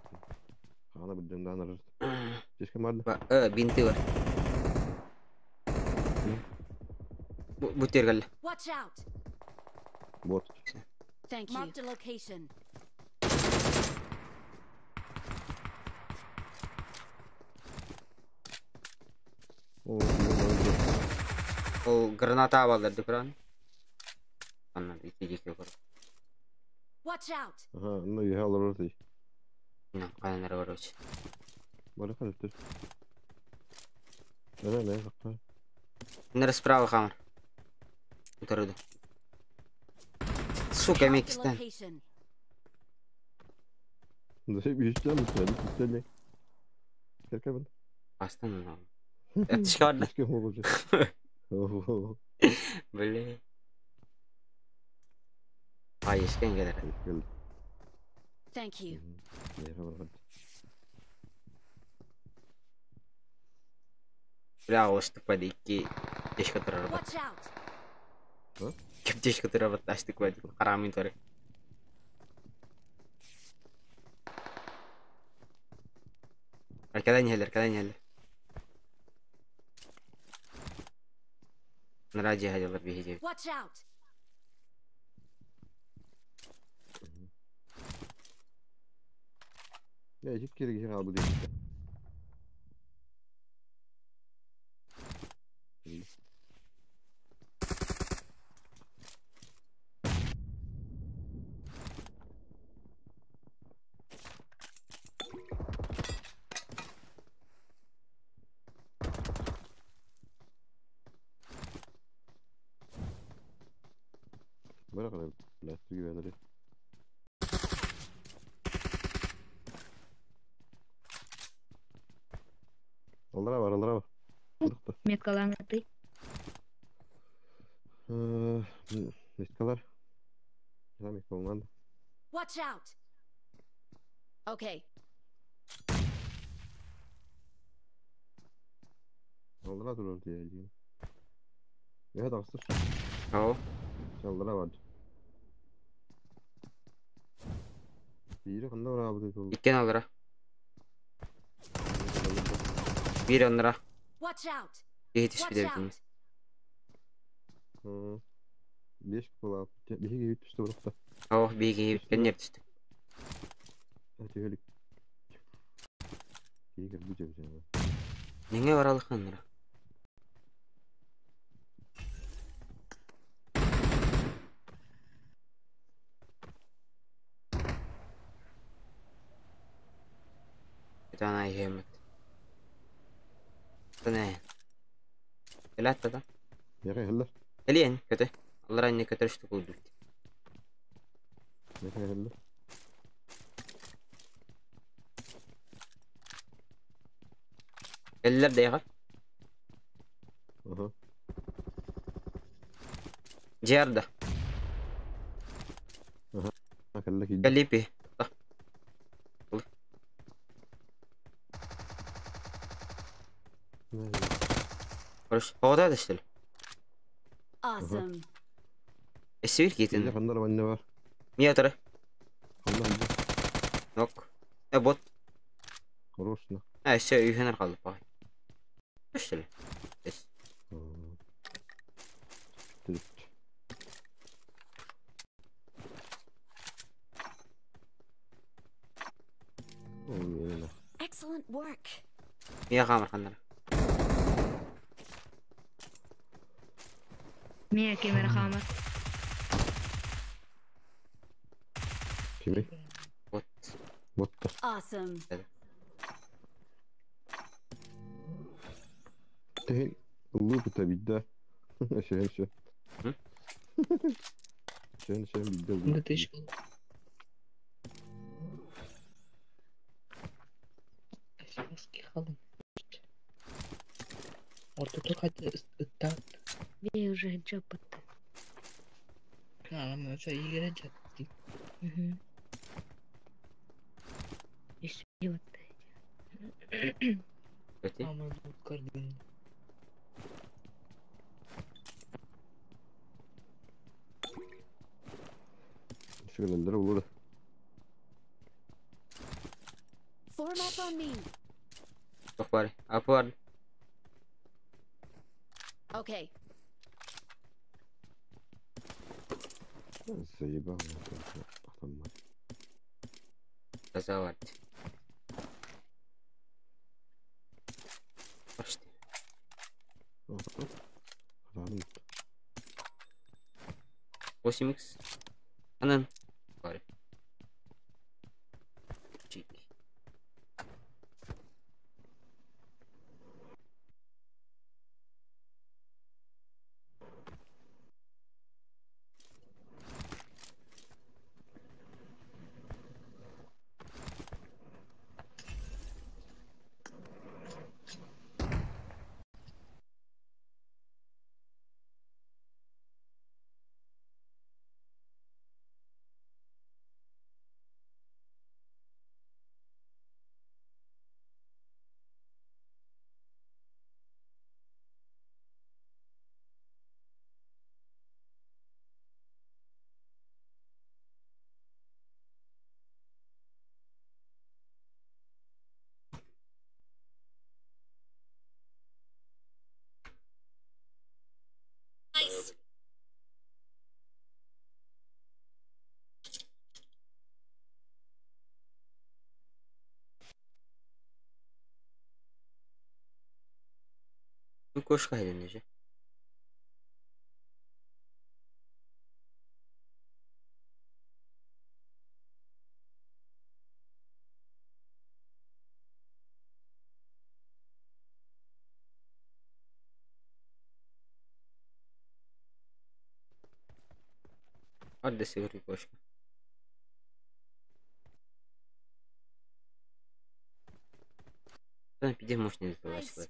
Ana bir döndü anarız. Keşke vardı. Бинты var. Bu тергал. Watch out! Bot. Thank you. Marked a location. Ол граната алды Құран. Анна, iki iki yok. Watch out! Aha, ну я алыр. Канар короче. Бары kalıptır. Ne ne ne? Нер справа хамар. Утырды. Сука, Marked a Мекистан. location. Bir mi söyledik? Söyle. Kerkemin. Астан. Аптечка бар да. Keşke olacak. Бля. Ай, ешкен келер. Geldi. Thank you. Бля, оштык бады икки тешке турар бат. Watch out! Кеп тешке турар бат, аштык бады. Карамын турар. Кадан хелер, кадан хелер. Нараджи хажалар бихи Watch out! Ya iki kere geçen aldı diye. Bırak öyle. Lastik güvenleri. Aldıra var, aldıra var. Меткалаң ты. Меткалар. Да, меткалар. Watch out! Okay. Aldıra durur diye. Ya da bastır. О. Aldıra var. Biri kanda var abi. Иккен алдыра. Bir onlara. Watch out! Бихи Watch түспүдэ out! Beş kula. Bir gibi düştü bıraktı. О, бихи кеннер түстү. Түһэлик. Киһи кэлбит эбит. Неңе баралык ханнара. Это она иһэммит. Тане. Элатта да. Яга хеллер. Элиен көтө. Аллар анне көтөрүштү кулдут. Яга хеллер. Эллер да яга. Аха. Жиарда. Аха. Кэллэ киирдэ. Калипи. Хорошо. Ода да что ли? Awesome. Эсвир Киирдэ китин. ханнар манна бар. Мия тары. Ханна ханна. Нок. Э бот. Хорош на. А, все, үйхенер қалды бай. Что ли? Эс. Түт. Ой, Excellent work. Мия қамыр ханнар. Мия кемер хамар. Kimi? Бот. Ботта. Awesome. Тehen лупа бидда. Шehen ше. М? Шehen шehen бидда. Да ты еще. Ортото хата ыттаат. Бей уже жопыт. Аама өсө игере жатты. Угу. Еще вот. Өте. Ама көрдүм. Шөгөллөр улур. Form up on me. Тоқ бар. Апы бар. Okay. Заебал. Таза бар. Почти. 8x. Анан. Бар. Чи. Nice. Кошка хайдан же. Hadi сигурный кошка. Да, пиде может не Nice.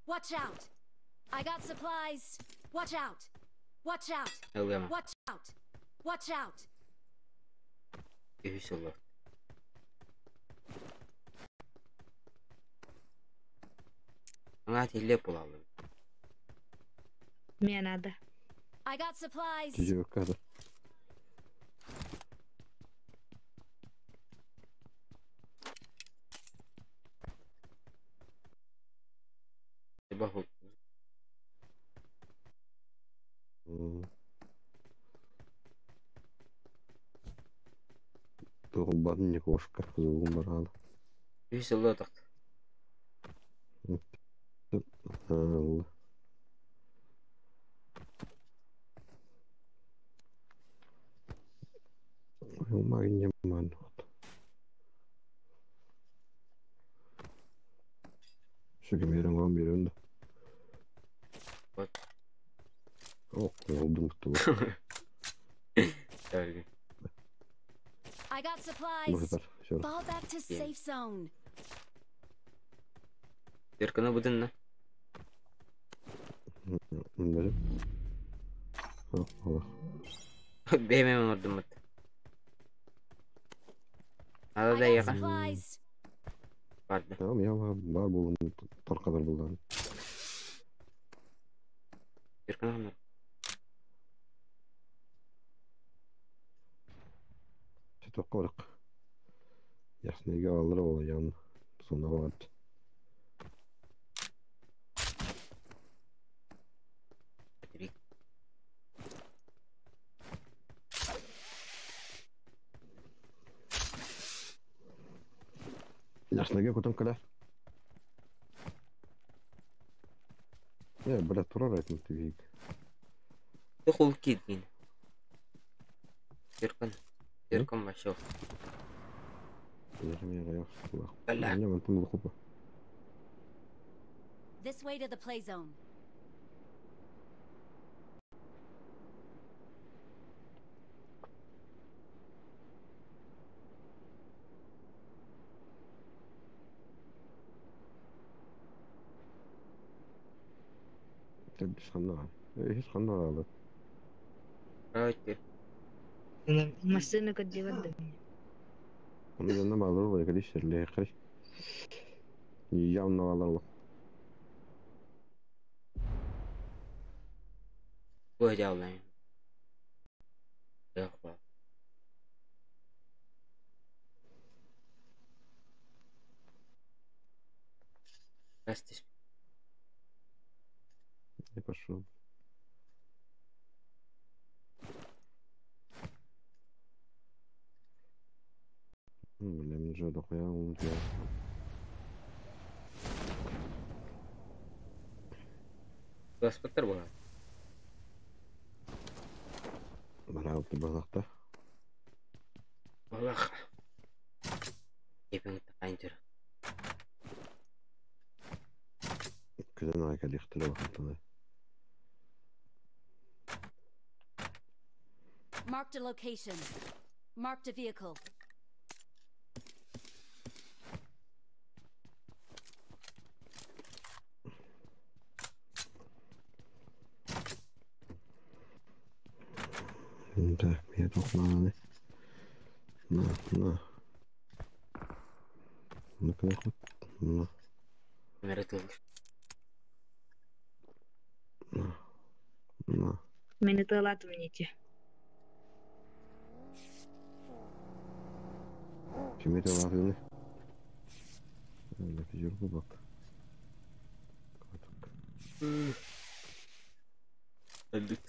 Watch out. I got supplies. Watch out. Watch out. Элема. Watch out. Watch out. Весело. Аңа теле булалы. Мне надо. I got supplies. Жөккада. Баху. Тугулбатын Никошка звугун бараалы. Үс сылла тохт. Алла. Умагин Şu kimyerin on bir önde. Вот. О, oldu mutlu. Öyle. I got supplies. Bu kadar. Şöyle. Fall back to safe zone. Ирканы будын на. Böyle. Oh, Allah. Бэмэм ордумут. Ада I да got яга. supplies. Барды. Tamam ya var bulun tarkalar buldan. Ирканы ханар. Тоққорық. Яснеге алыр ол ян сона бар. Три. Яснеге көтөн кэлэр. Я, бля, турар айтым түйік. Тухул кидин. Иркан. Иркан вообще. Бля. Не, мен тым хопа. This way to the play zone. Тәбис ханна. Хис ханна алды. Давайте. Машина коддеват да мне. Оны жанна балыр бар кадиш шерле кыры. Явно алар. Бу жаулай. Yok ба. Растись. Не пошел. Бля, мен же дохуя он Госпотар була. Баралты балакта. Балах. Епең тайынтыр. Күден айка лихтылы бахантаны. Marked a location. Marked a vehicle. Так, я тухманы. На, на. На, на. Меретыл. На. На. Мені тылат мне Кемере латыны. Ана пижургу бак. Катык. Öldük.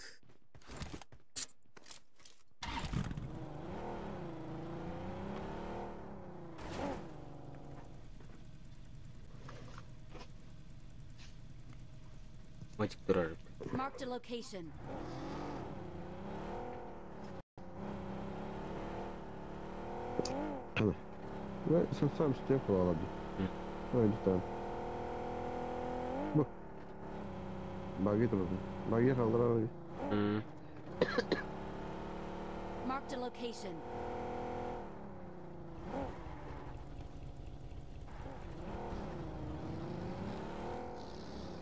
Мальчик турар. Marked a location. Қана. Ve sen сам степ алады. Ой, там. Бу. Баги турды. Баги қалдыра. Marked a location.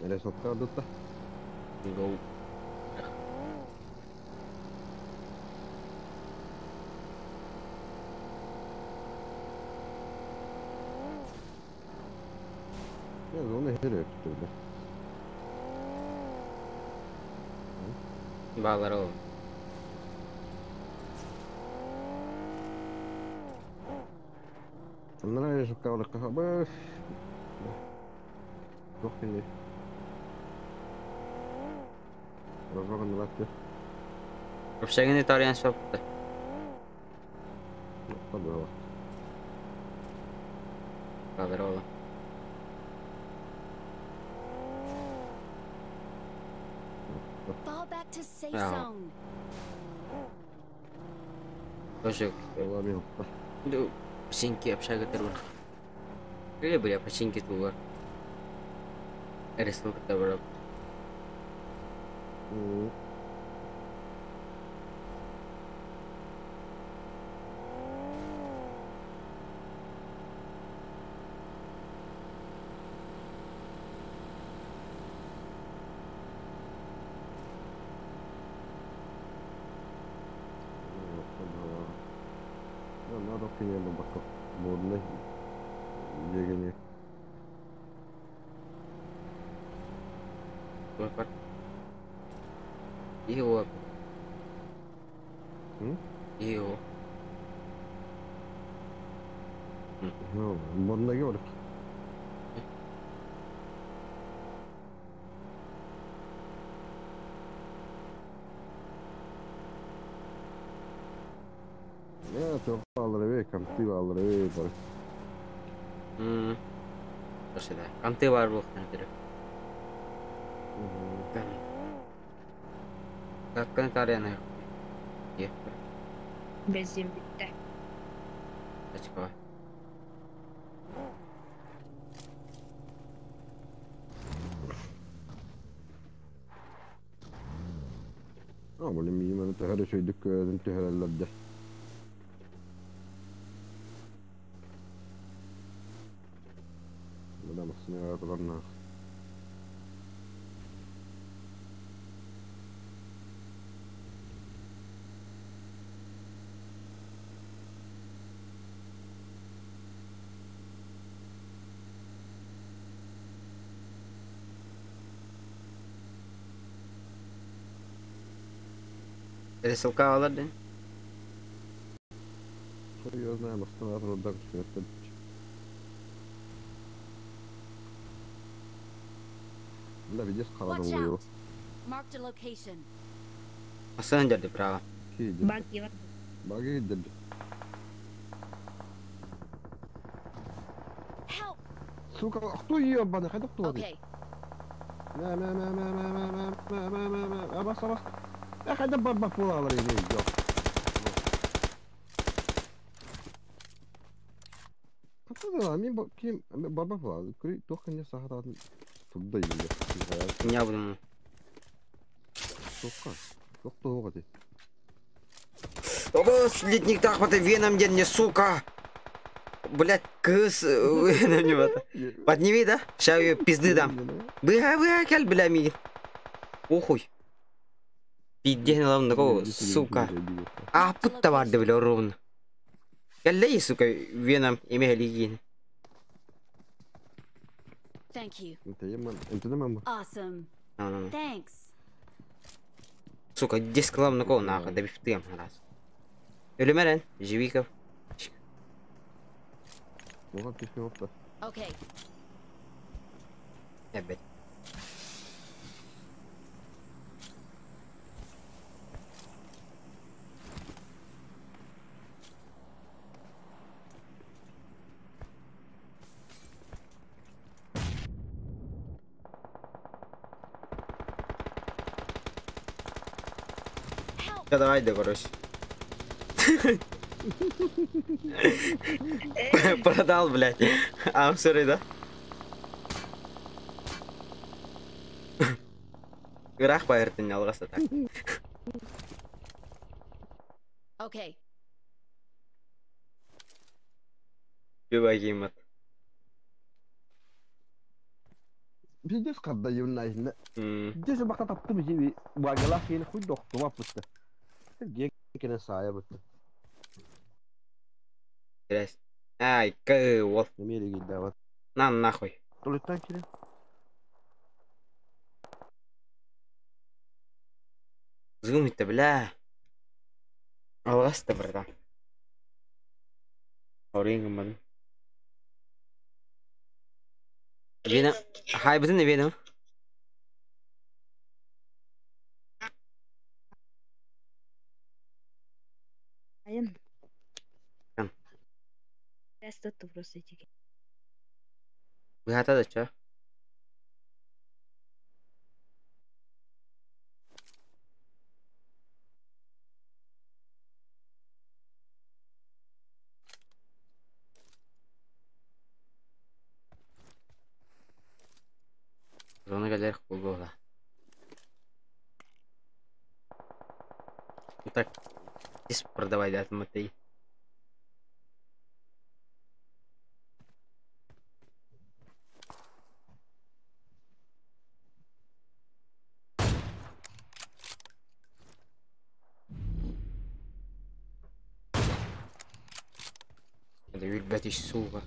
Эле сотка дутта. Go. Ya onu her öptürdü. Bağlar oğlum. Аннара сотка алыкка баш. Тох кене. Разлаган латты. Общагын тарыян шапты. Быһылах. Балар ола. Fall back to safe Yeah. zone. Тоже Ола мен. Ну, починки общага тырбар. Или бля, починки тугар. Рисунка табар. Надо кине бакка. Бодна. Жегене. Бар. Ио. Ио. Бодна гөр. Я то алыр камты алыр бар. Слушай, да. Камты бар бух на Каккан тарена. Е. Бензин bitti. Очко. А, блин, мимен төһөрө сөйдүк көдүн төһөрөллөрдө. Буда масына турарна. Рисунка алар Хуй его знаю, масына турардан күтөттө. Бля, видишь, Watch халадым его. out. Marked a location. Асан жерде право. Bak var. Баги дед. Help. Сука, кто ебаный, хайда кто Okay. На на на на на на на на на на на абас абас. Я хайда барба пулалар иди жок. Катада мен ким барба пулалар. Күри тохкан сахататын турда инде. Не буду. Тохка. Тохто ога. Ого, летник тахмата веном ден не, сука. Блять, кыз, веном не бата. Подними, да? Ща ее пизды дам. Быга, быга, кел, бля, ми. Охуй. Пиздец, такого, сука. А, путта барды, бля, ровно. Кэллей, сука, веном имели гин. Thank you. Awesome. Thanks. Сука, 10 килом на кого нахуй, да бифтым раз. Ölümeren, Живиков. Okay. Опять. Да давай, да, короче. Продал, блядь. I'm sorry, да? Ыраах байыртын алғаса так. Okay. Бибагимат. Пиздец карда юнна. Пиздец бакта таптым жеби. Багала хин хуй дохтума путта. Ге кене сая бутта. Грязь. Ай, вот. Немери гидда На нахуй. Толеттан кире. Зумит-то, бля. Алғасты братан. Орынгман. Вена. Хай, бүтін вена. Айын. Тест просто эти. Быһата да чё? Зона галерах буолла. Так, здесь продавай, да, смотри. Это ребята, сука.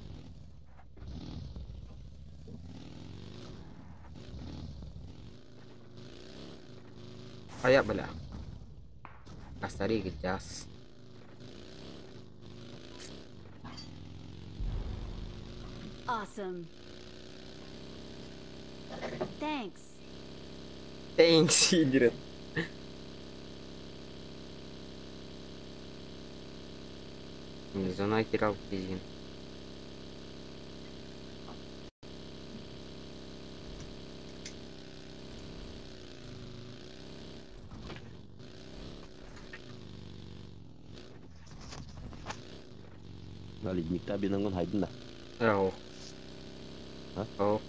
А я, бля. Астарик час. Awesome. Thanks. Thanks, Ingrid. Зона кирал бензин. На ледникта бинангон хайдын да. Ау. А? Ау.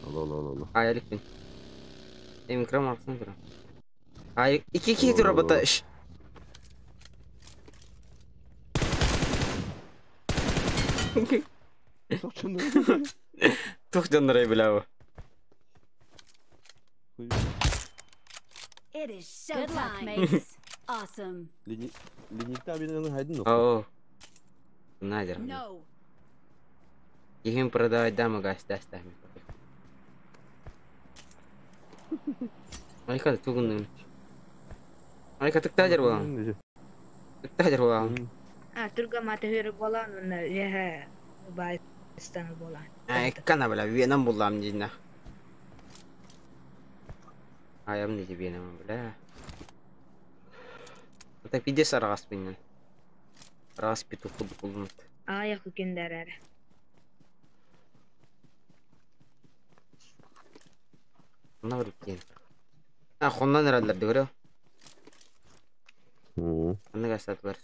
Алло, алло, алло. Айрик бин. Эми крам алсын тура. Ай, iki iki тура бата. Тух дьоннорой билээбэ. It is showtime, mates. Awesome. Ледникта бинангон хайдын. Оо. Надер. No. Кихин продавать дама газ даст Айка тугун. Айка тыктадер буолан. Тыктадер буолан. А, турга мата хөрө болан, онна яха байстан болан. Ай, кана бля, венам буллам дина. Аям не венам бля. Так пиздец арагас бинен. Арагас петух кудулунут. Аяк күндәрәр. Мына бір біткен. А, хоннан эраллар дөгөрө. Анныга сатылар.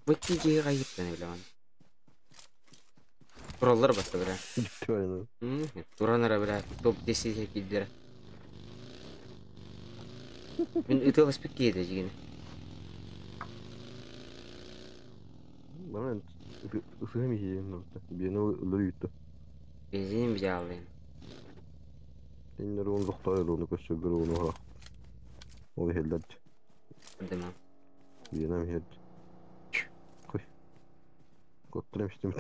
Бытти жеге кайыптан билеман. Тураллар басты бля. Туранара бля, топ 10 килдер. Мен ытылас бит кейде жигини. Бана ысыгым иһиен биэни өлөр үттэ. Бензин бижаалын. Теннер он зохтар оны көссө оны ха. Ол хеллер. Дема. Биэнем хед. Кой. Коттырым иштим.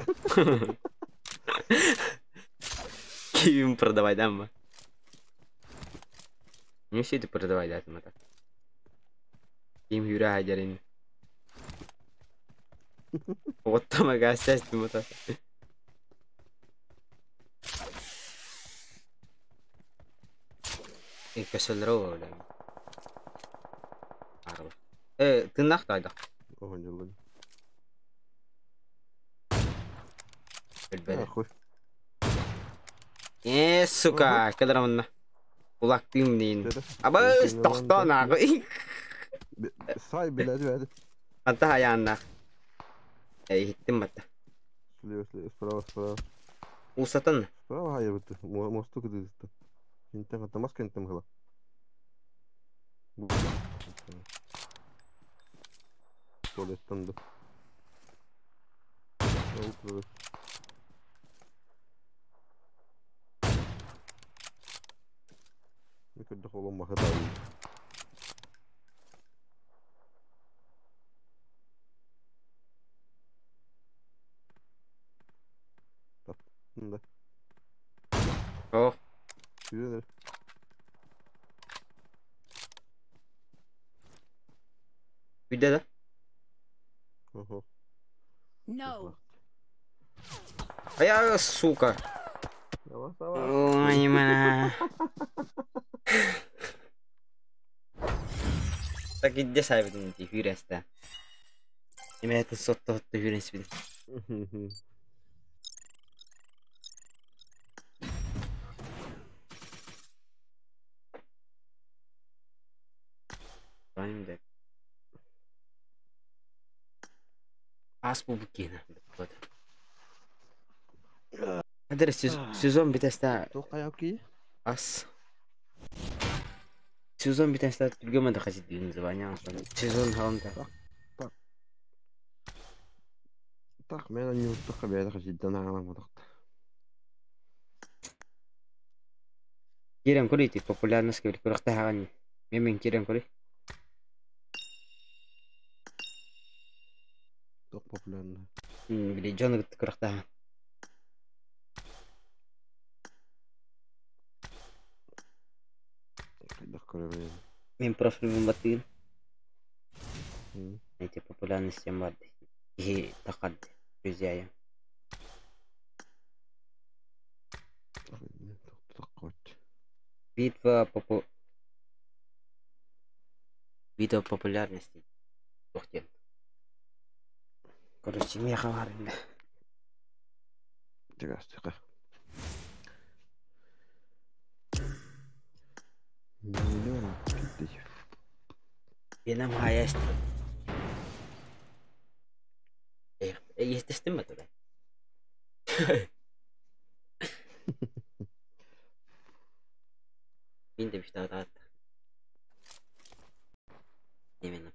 Ким продавай дамма. Не все это продавай да там так. Ким юра хаджарин. Вот там ага сестим вот. Көсөлөр бля. Арба. Тыннах тайда. Оһон Билбеде. Хуй. Сука, кадрамна. Кулак тымнин. Абыс тохтон агы. Сай биледи бәди. Ата хаянна. Эй, хиттим батта. Слева, слева, справа, справа. Усатан. Справа хайыр битти. Мосту кыдысты. Интен катамас кентем хыла. Туалеттен да. Микөддөх олон махы даа. Таптын да. О. Сүйөнөр. Үйдө да? Охо. No. А я, сука. Давай, давай. Ой, ма. Так идде сайбытын ди хүрәстә. Эме сотто хотто хүрәс бит. Prime deck. Ас бу букина. Вот. Хадыр сезон битәстә Тоқай ас. Сезон битәстә түргәмә хасит дигән звание. Сезон хаунда. Так, мен не ұттыққа бәйді жиддан ағалам одақта. Кирен көрейті популярность кебір көріқті хаған. Мен кирен көрей. Тоқ популярны. Биле жоны көріқті хаған. Қайдақ көремін. Мен профилім баттығын. Эти популярность бар. И тақады. Друзья. Битва попу... Битва популярности. Тохтен. Короче, мен хабарым. Тігастықа. Миллион кетті. Бенам хаяст. Естественно, тогда. Мен де бішті атат. Именно.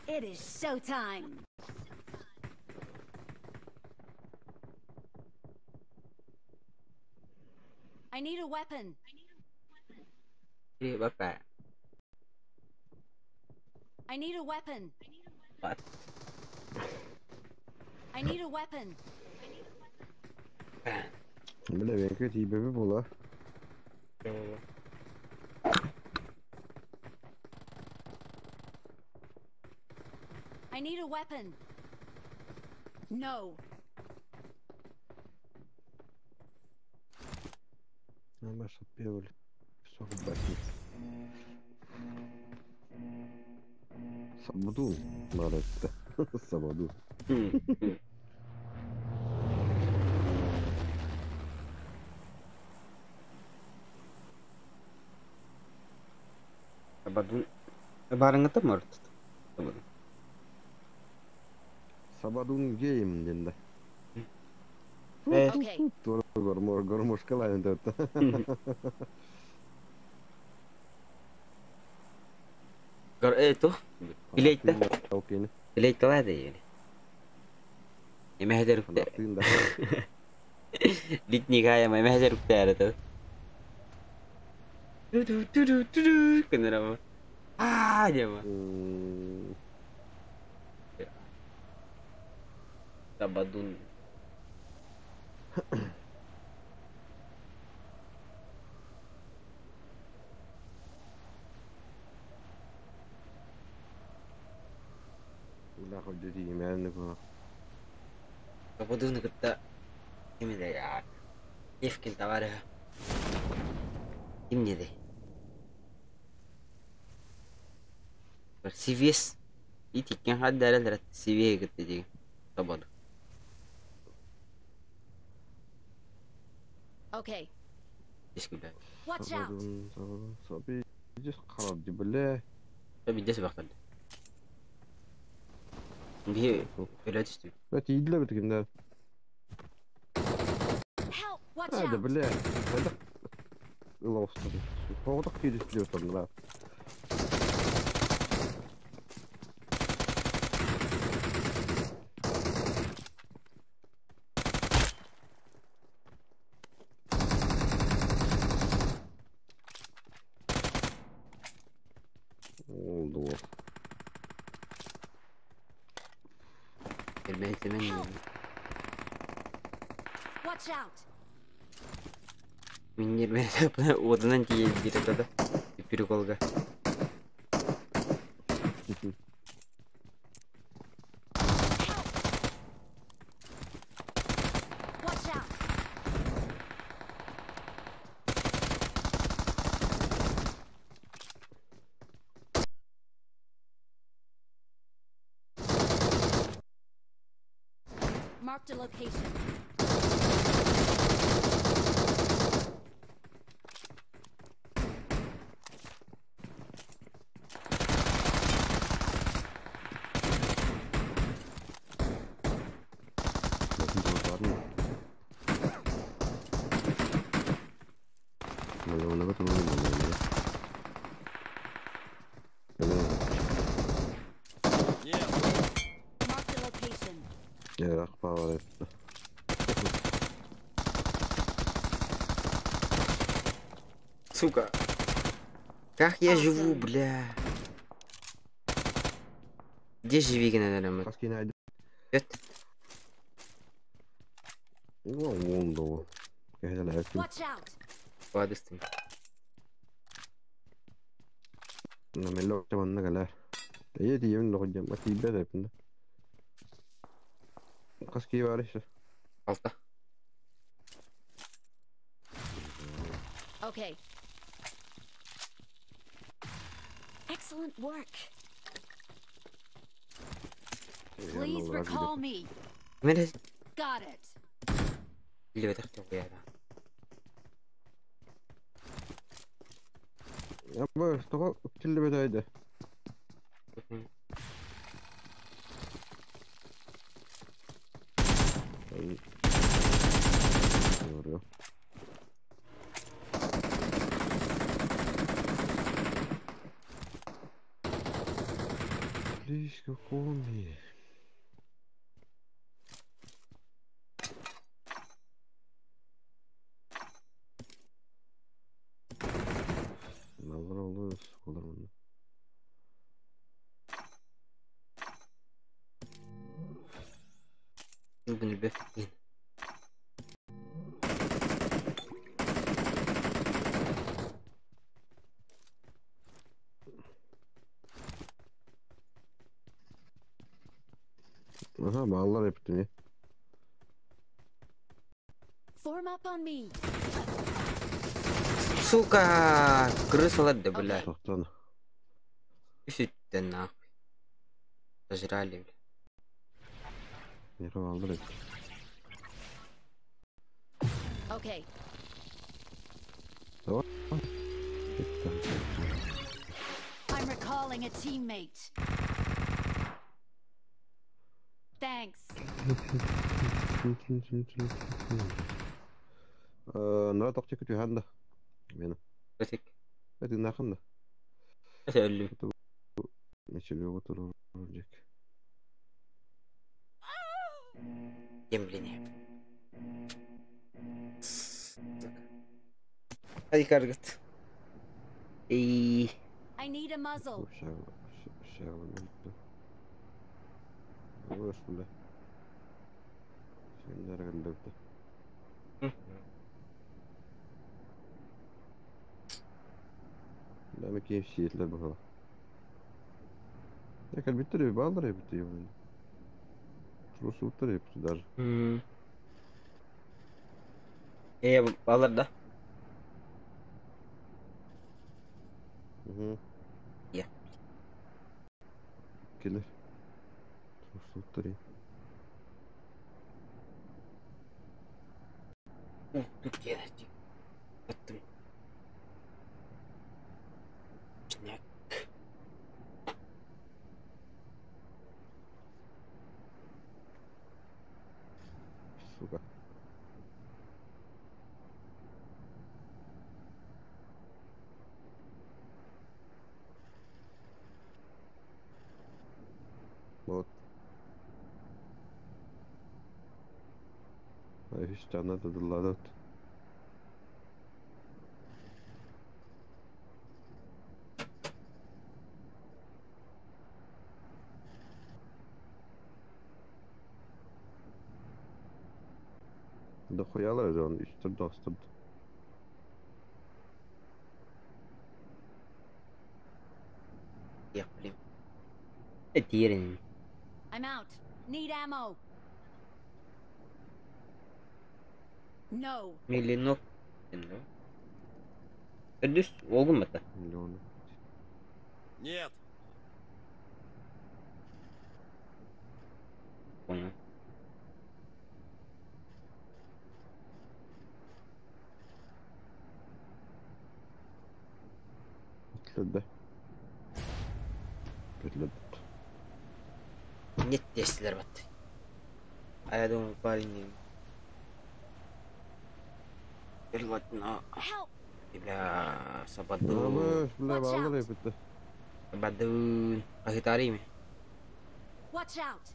It is showtime. I need a weapon. Бапа. I need a weapon. What? I need a weapon. Бля, мен тибебі бола. I need a weapon. No. Ама шапевли. Соғбати. Сабаду. Маретта. Сабаду. Сабаду. Барыңыты мөрт. Сабаду. Сабадун гейм денді. Okay. Гормошкалайын деп. Гор э ту. Билейт. Окей. Билейт лады или. Эме хәдер үктә. Литник ая эме хәдер үктә әрі. Ту ту ту ту кенера. А, дема. Сабадун. Бля, хоть дети было. Сабадун кытта. Ким де я. Евкин товары. Ким не де? CVS. Ити кен хаддарал CV кытта ди. Сабаду. Okay. Дискүлә. Watch out. Сабадун, сабадун, саби. Здесь харап ди, бля. Саби дес бақтан. Би өлө түстү. Бля, тиидле бітігінде. Help! Watch А, да, out! бля. Қайда? Ылауыстыр. Тоғыдық тиді отырмын, да. Oldu o. Мен мен Watch out! Минер оданан тие бир да. Приколга. Watch out! Marked a location. Нет! Marked a location. Сука. Как я живу, бля? Где живи, наверное? Нет. Watch out! Ладно. Алта. Okay. Excellent work. Please recall me. Mira. Got it. اللي بتاخده يا Aha bağlar yaptım ya. Form up on me. Сука, крыса да, бля. Тоқтан. Үсүттен нахуй. Сожрали, бля. Ne bağlar yaptım. Okay. Tamam. I'm recalling a teammate. Thanks. نرى تقتي كنت هاندا هنا. بسك. هذه ناخندا. أسأل. ماشي اللي رجك. يمليني. هذه كارقت. إيه. I need a muzzle. لا ما كاينش شي يتلعب هذا. ياك البيتري بالدري بيتي فلوس بيتري даже. ايه بالدر ده. يا. كيلر. فلوس بيتري. Сука. Вот. А еще надо доладать. Да хуяла же он еще доступ. Я, блин. Это I'm out. Need ammo. No. Миллионок. Өдүс олгун бата. Миллион. Нет. Понял. Бүтлерде. Бүтлерде. Нет тестилер бат. А я думал, парень не... Ладно. Help! Бля, сабадун. Абы, бля, Watch балдар out. епітті. Сабадун. Ахитари ми. Watch out!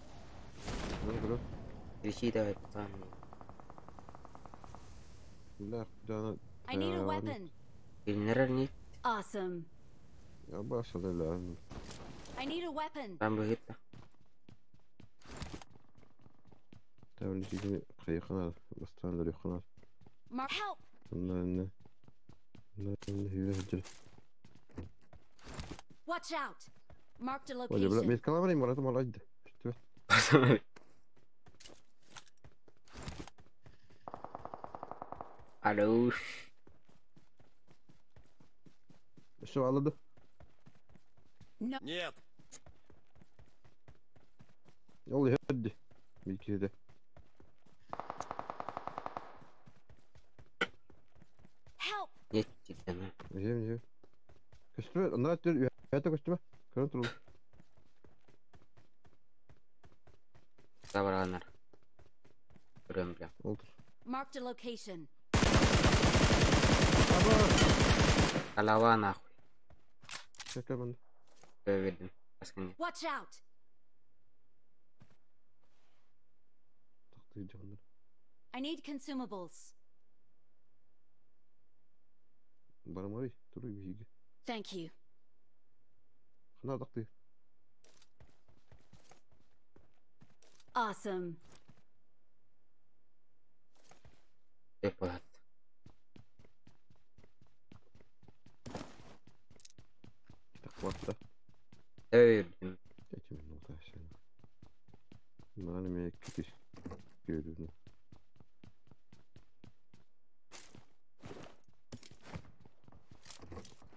Кричи давай, пацан. Бля, жана. I need a weapon. Билнерер нет. Awesome. Я башады, бля. I need a weapon. Там быгытта. Тәвілі кегіне қайықына, бастан лөріқына. Mar- Help! Мына, мына, мына, хүрі Watch out! Marked a Ой, бля, location. мен каламар имараты малайды. Алуш. Все, алады. No. Нет. Ол ерді. Мекеде. Help! Нет, тиктена. Жем, жем. Көстүмө, анда түр, өтө көстүмө. Көрөн турул. Табаранар. Көрөм, бля. Олтур. Marked a location. Голова нахуй. Чека мен. Бердим. Баскын. Watch out! Такты жагындар. I need consumables. Барамай, туру биге. Thank you. Хана такты. Awesome. Деп болот. Такватта. Бердим. Эти минута сен. Мана ме китиш. Көрүнү.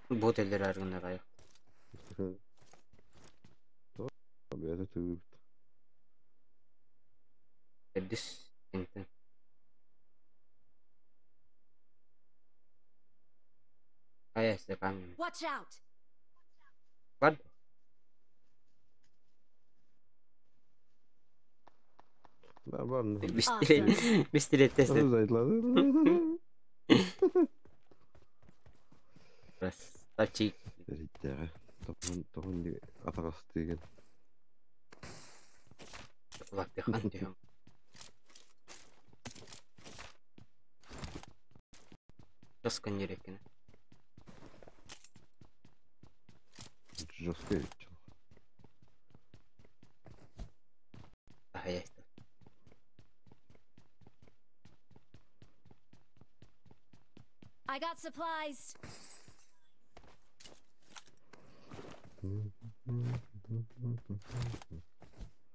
Бот элдер аргындар аяк. То, бәді түгіп. Дис. Интен. Ая, камень. Watch out! Бар. Бар бар. Бистилет. Бистилет тест. Зайтлады. Красавчик. Риттеге. Тоғын, тоғын атағасы деген. Лапихан дүйем. Жас күн екен. Жестко. Ая. I got supplies.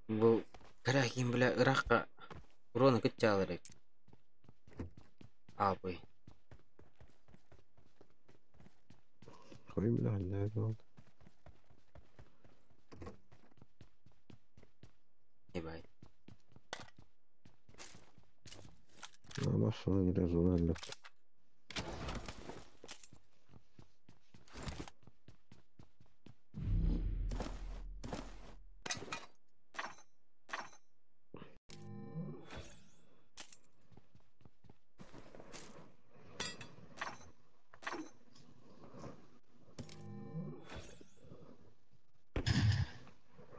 Бу каракин бля ыраққа урона күтчалыр. Абый. Қой бля, не болды. Ебай. Машина бля, журналь.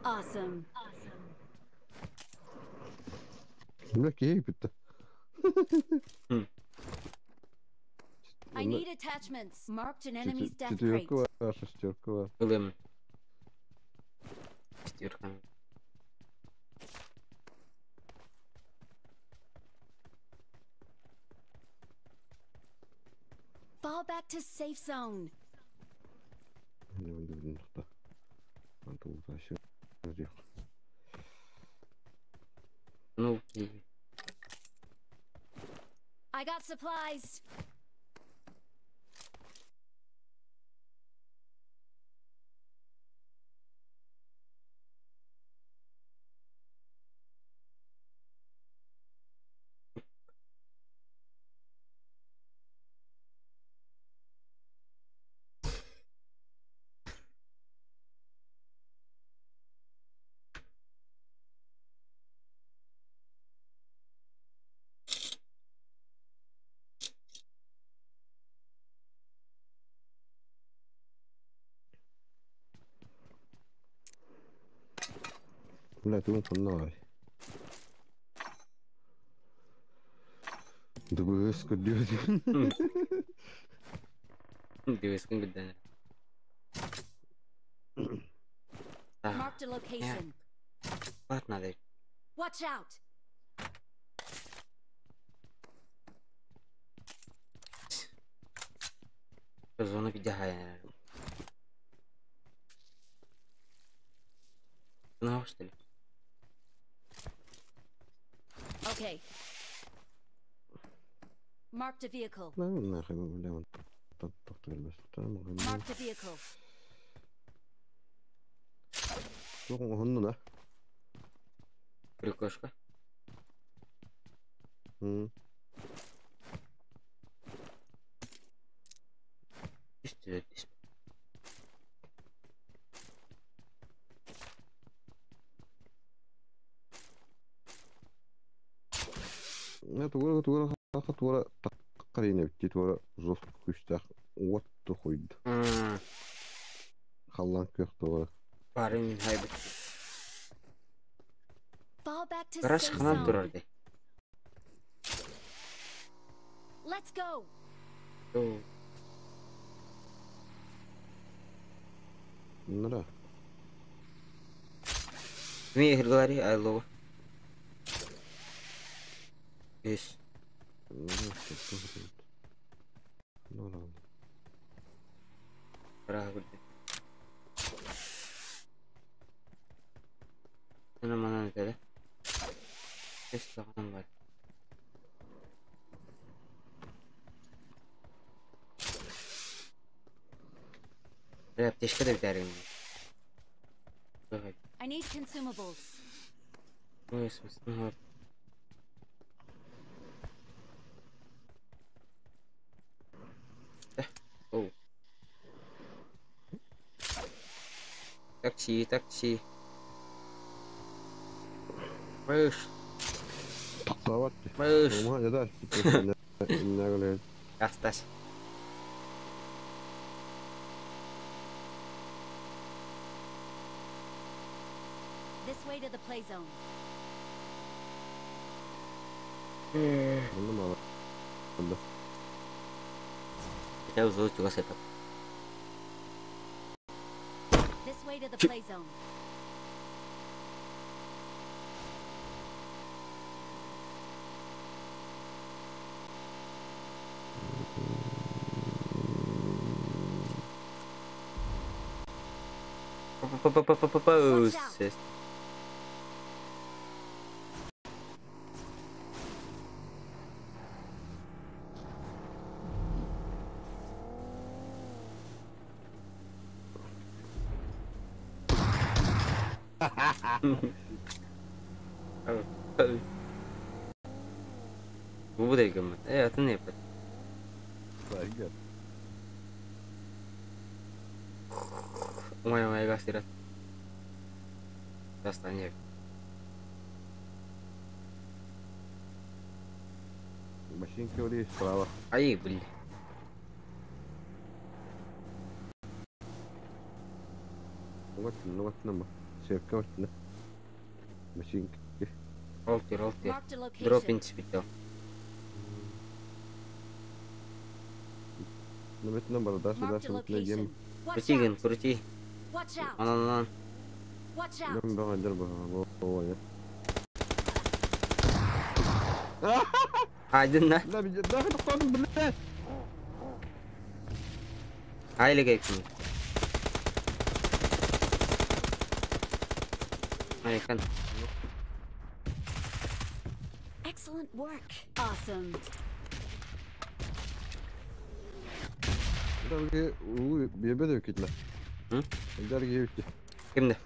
Awesome. Бля, кей бітті. I need attachments. Marked an enemy's death crate. Четверка бар, шестерка бар. Ылым. Четверка. Fall back to safe zone. Ну, I got supplies. Бля, тугун ханна баарый? Дыбыс көрдүө. Дыбыскын көрдөнөр. Marked a location. Бат надо. Watch out! Зону підтягає. Ну, что ли? Okay. Marked a vehicle. Нахуй, бля, тохтор Marked a vehicle. Туох да? Прикошка. Түстүлэр түс. Тугура тугура хаха тугура таккарина битти тугура жестко күстэх уотту хуйду. Халлан көх тугура. Барын хайбыт. Fall back to Гараж safe ханан zone. турар дей. Let's go. Оо. Нара. Ми хиргалари айлова. Ес. Нара. Бараа гүлдэ. Ана манан этэ. Эс таханан бар. Бля, аптечка да бүтәрин. Давай. I need consumables. Ой, смысл. Оу. Такси, такси. Мыш, Тохтообот. мыш. Ума жада. Инна Астас. This way to the play zone. Онно мала. Онно. Я узу чугас это. This way to the play zone. Па-па-па-па-па-па. Бу да гэммэт. Э, атын не бат. Сайга. Умай умай гасират. Дастан Машинка ури справа. Ай, блин. Вот, ну вот нам. Серка вот на. Машинка. Ролти, ролти. Marked a location. Дропин спитал. Ну вот нам дальше Marked дальше a вот на гем. location. Watch Крути, ген, out. крути. Watch out. Анан, анан. Watch out. Нам бага дерба. Во я. Айдын на. Бля, бля, да, тохтоодум, бля. Айлы кайкын. Айкан. Excellent work. Awesome. Дарги уу бебе де кетле. Hı? Дарги битти. Кимде?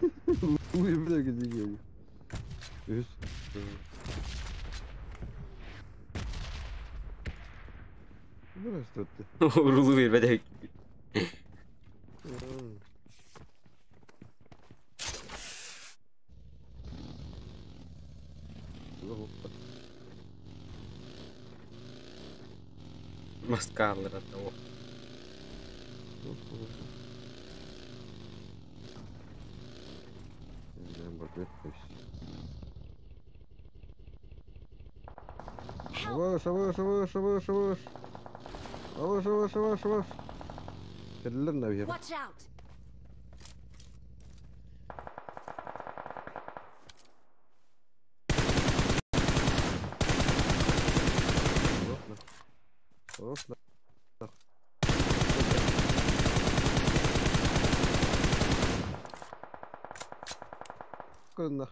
Уу бебе де кетти. Үс. Burası tuttu. Урулу бербеде. Маскалар того. Выше, выше, выше, выше, выше. Выше, выше, выше, выше. Кэллэр наверх. Watch out! Хорош, на.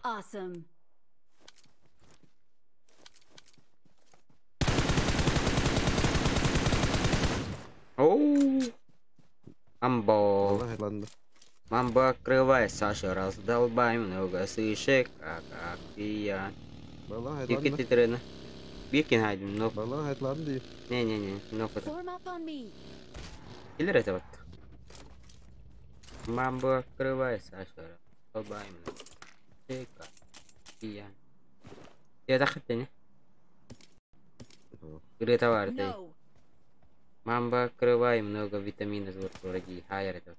Awesome. Оу. Амбо. Мамба, открывай, Саша, раздолбай много сышек, как я. Тики ты Биркин хайдым, но. Не-не-не, но Form up on me. Киллер это вот. Мамба, открывай, Саша, раздолбай много сышек, как я. Я так не? Гретовар ты. Мамба, открывай, много витаминов вроде хайер это.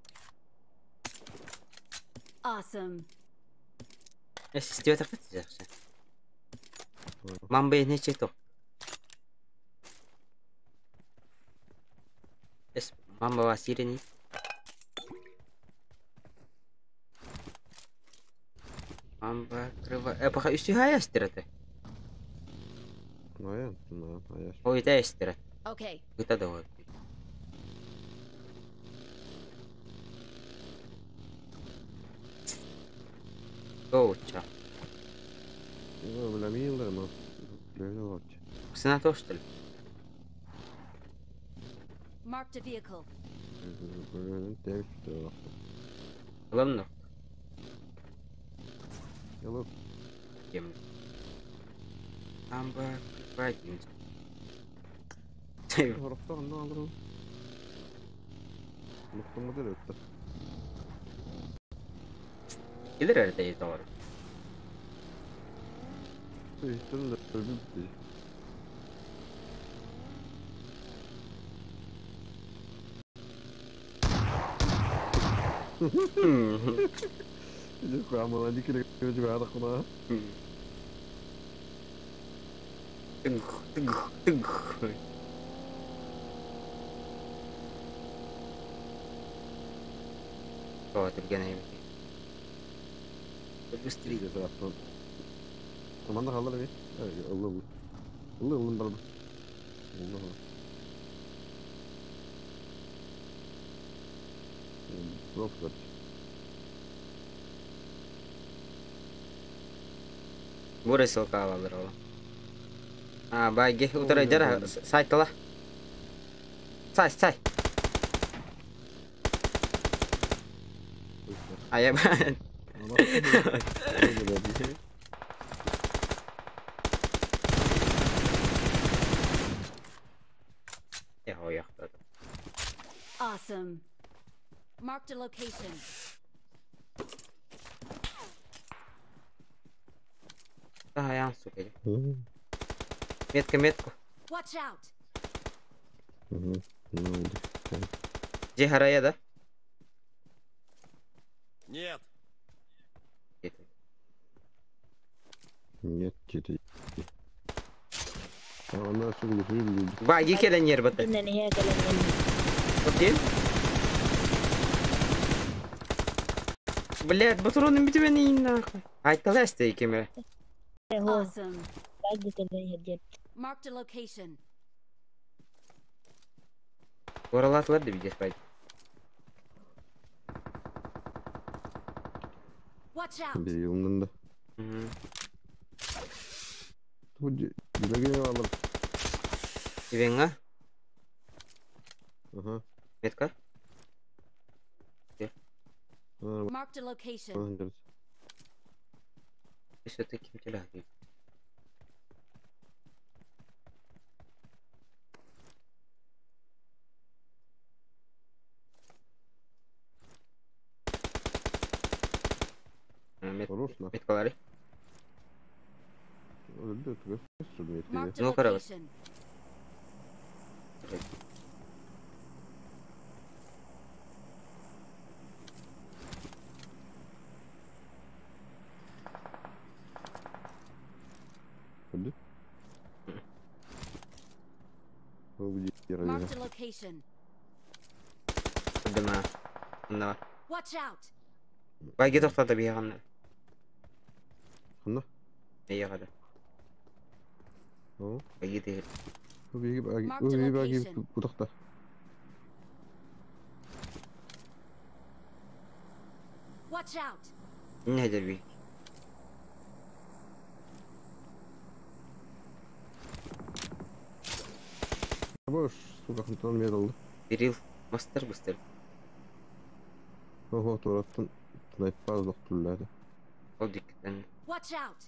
Awesome. Эс истибэтэх бит Мамба не чето. Эс мамба васирени. Мамба открывай. Пока үстү эстирete. Ну, ну, Ой, это эстирет. Okay. Это давай. Гоуча. Ну, бля, милый, но... Бля, Сына то, что ли? Marked a vehicle. Главное. Hello. Кем? Амба, открывай. Киллер это и товар. Тыгх, тыгх, тыгх. О, түргэн Быстрее. Команда қалдыр бе? Ылы ылы. Ылы ылы бар. Ылы. Дроп короче. Буре ссылка алалар ол. А, байге утара жара сайтала. Сай, сай. А я Awesome. Marked a location. Да, я сука. Метка, метку. Watch out. Где Харая, да? Нет. Нет, это. Она сука, Баги келенер бата. Окей. Блядь, патроны битвени нахуй. Айталасты кеме. Awesome. Marked a location. Оралатылар деп видишь, байт. Watch out. Бери умнында. Билеге алып. Ивенга? Ага. Метка? Marked a location. Все-таки ким Меткалары. Marked a Ну, хорошо. location. Marked a location. Көрдүм аа. Онно бар. Watch out! Байги тохтото биһиэхэ онно. Ханна? Эйиэхэ да. Оо. Байги тыһыр. Бу биһиги бу Marked a биһиги баги location. кутахта. Watch out! Иннэ сылдьар биһиги. Бу сука хантан медалды. Кирилл мастар быстар. Ого, туораттан снайпер доктурлары. Ол диктен. Watch out!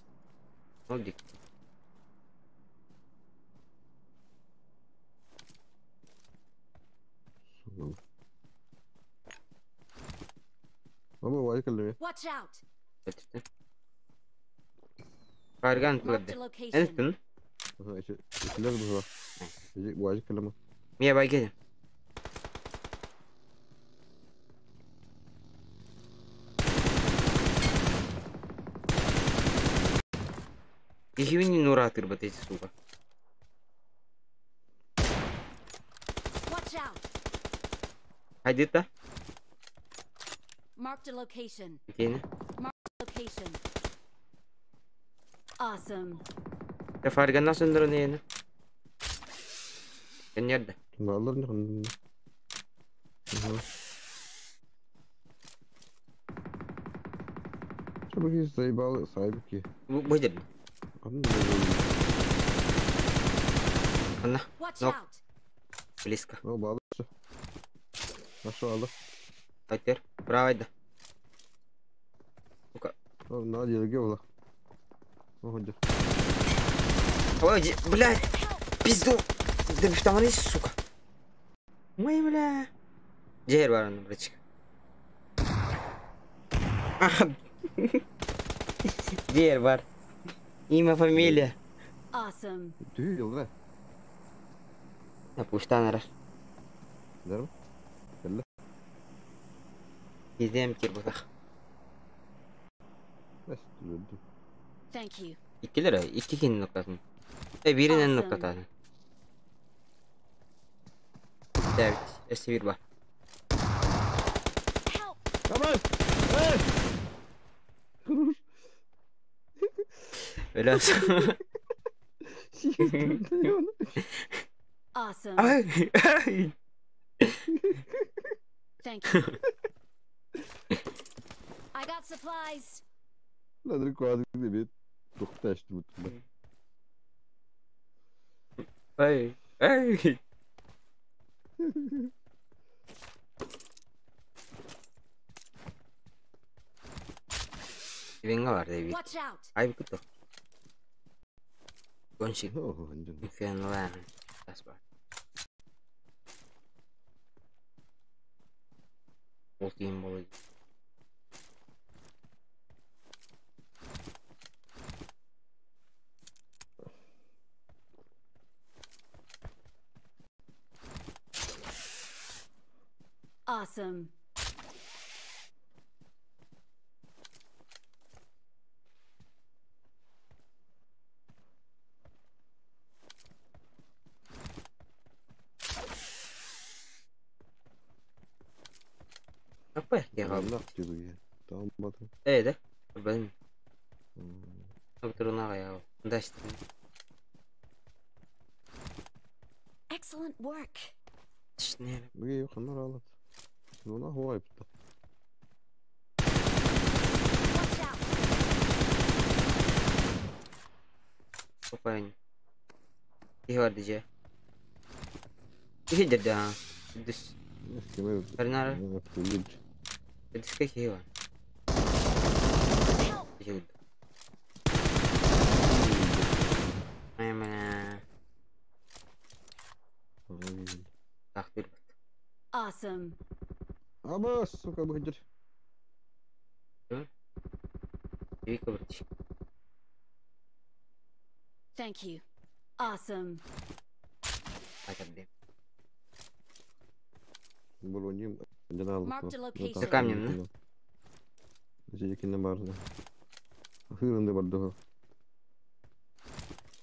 Ол дик. Сука. Аба вай кэллиме. Watch out! Өттүттэн. Фарган Marked турады. a location. Энтин. Аха, ичи ичилер бу. Ичи вай кэллиме. Мия байги. Кихивини нура тырбат эти сука. Watch out! Хайдыта. Marked a location. Итиэнэ. Location. Awesome. Фарганна сөндөрөн эйэнэ. Кэннерде. Баллар не ханна. Аха. Чабыки заебал сайбики. Бу жерде. Анна. Анна. Watch Нок. out! Близко. О, баллар. Нашел алды. Айтер. Право да. Сука. О, на делге була. О, ходи. Ой, блядь. Пизду. Да что там сука. Ой, бля. Жер бар аны, братчик. Жер бар. Имя, фамилия. Awesome. Түй yılda. Я пуштан арар. Дәрм? Кэллэ. Изем кир бутах. Бэс түлөдү. Thank you. Иккилер, икки кин ноктатын. Э, биринен Awesome. ноктатын. Evet, S1 бар. Help! Давай! Эй! Хорош. Öyle Awesome. Ay, ay. Thank you. I got supplies. Ладыр куадык деп токташты бут. Ay, ay. Venga var David. Watch out! Ay куту. Гонщик. О, анжын. Инферно. Тас бар. Ол кейін болады. Awesome. Apa ya? Аллах тебе. Там баты. Э, да? Блин. Турунага я. Да, Excellent work. Точнее. Быги ханар алат. Луна хуайпта. Watch out! Парень. Киһи бар дije. Киһи дерде ha. Düz. Баринара. Дүзкә киһи бар. Help! Киһи. Ай менә. Тахтыр. Awesome. Аба, сука, быгдыр. Вика братишка. Thank you. Awesome. Айтар Булоним жана Marked a location. За камнем, да? Жекинде бар. Хырында бар да.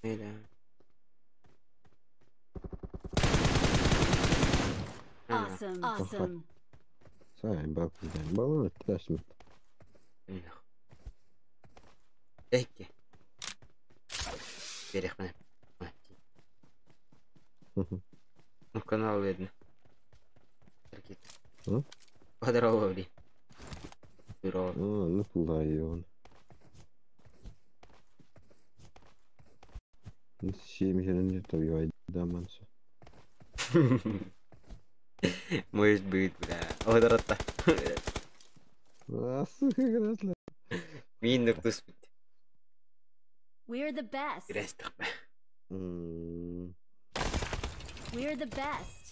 Эля. Awesome. Awesome. Sai, balon täsmät. Эхке. Берехмэн. Ну, канал видно. Здорово, блин. Здорово. А, ну куда он? 7 херен даманса. Может быть, бля. Одратта. А, сука, грязно. Мин туспит. We're the best. We're the best.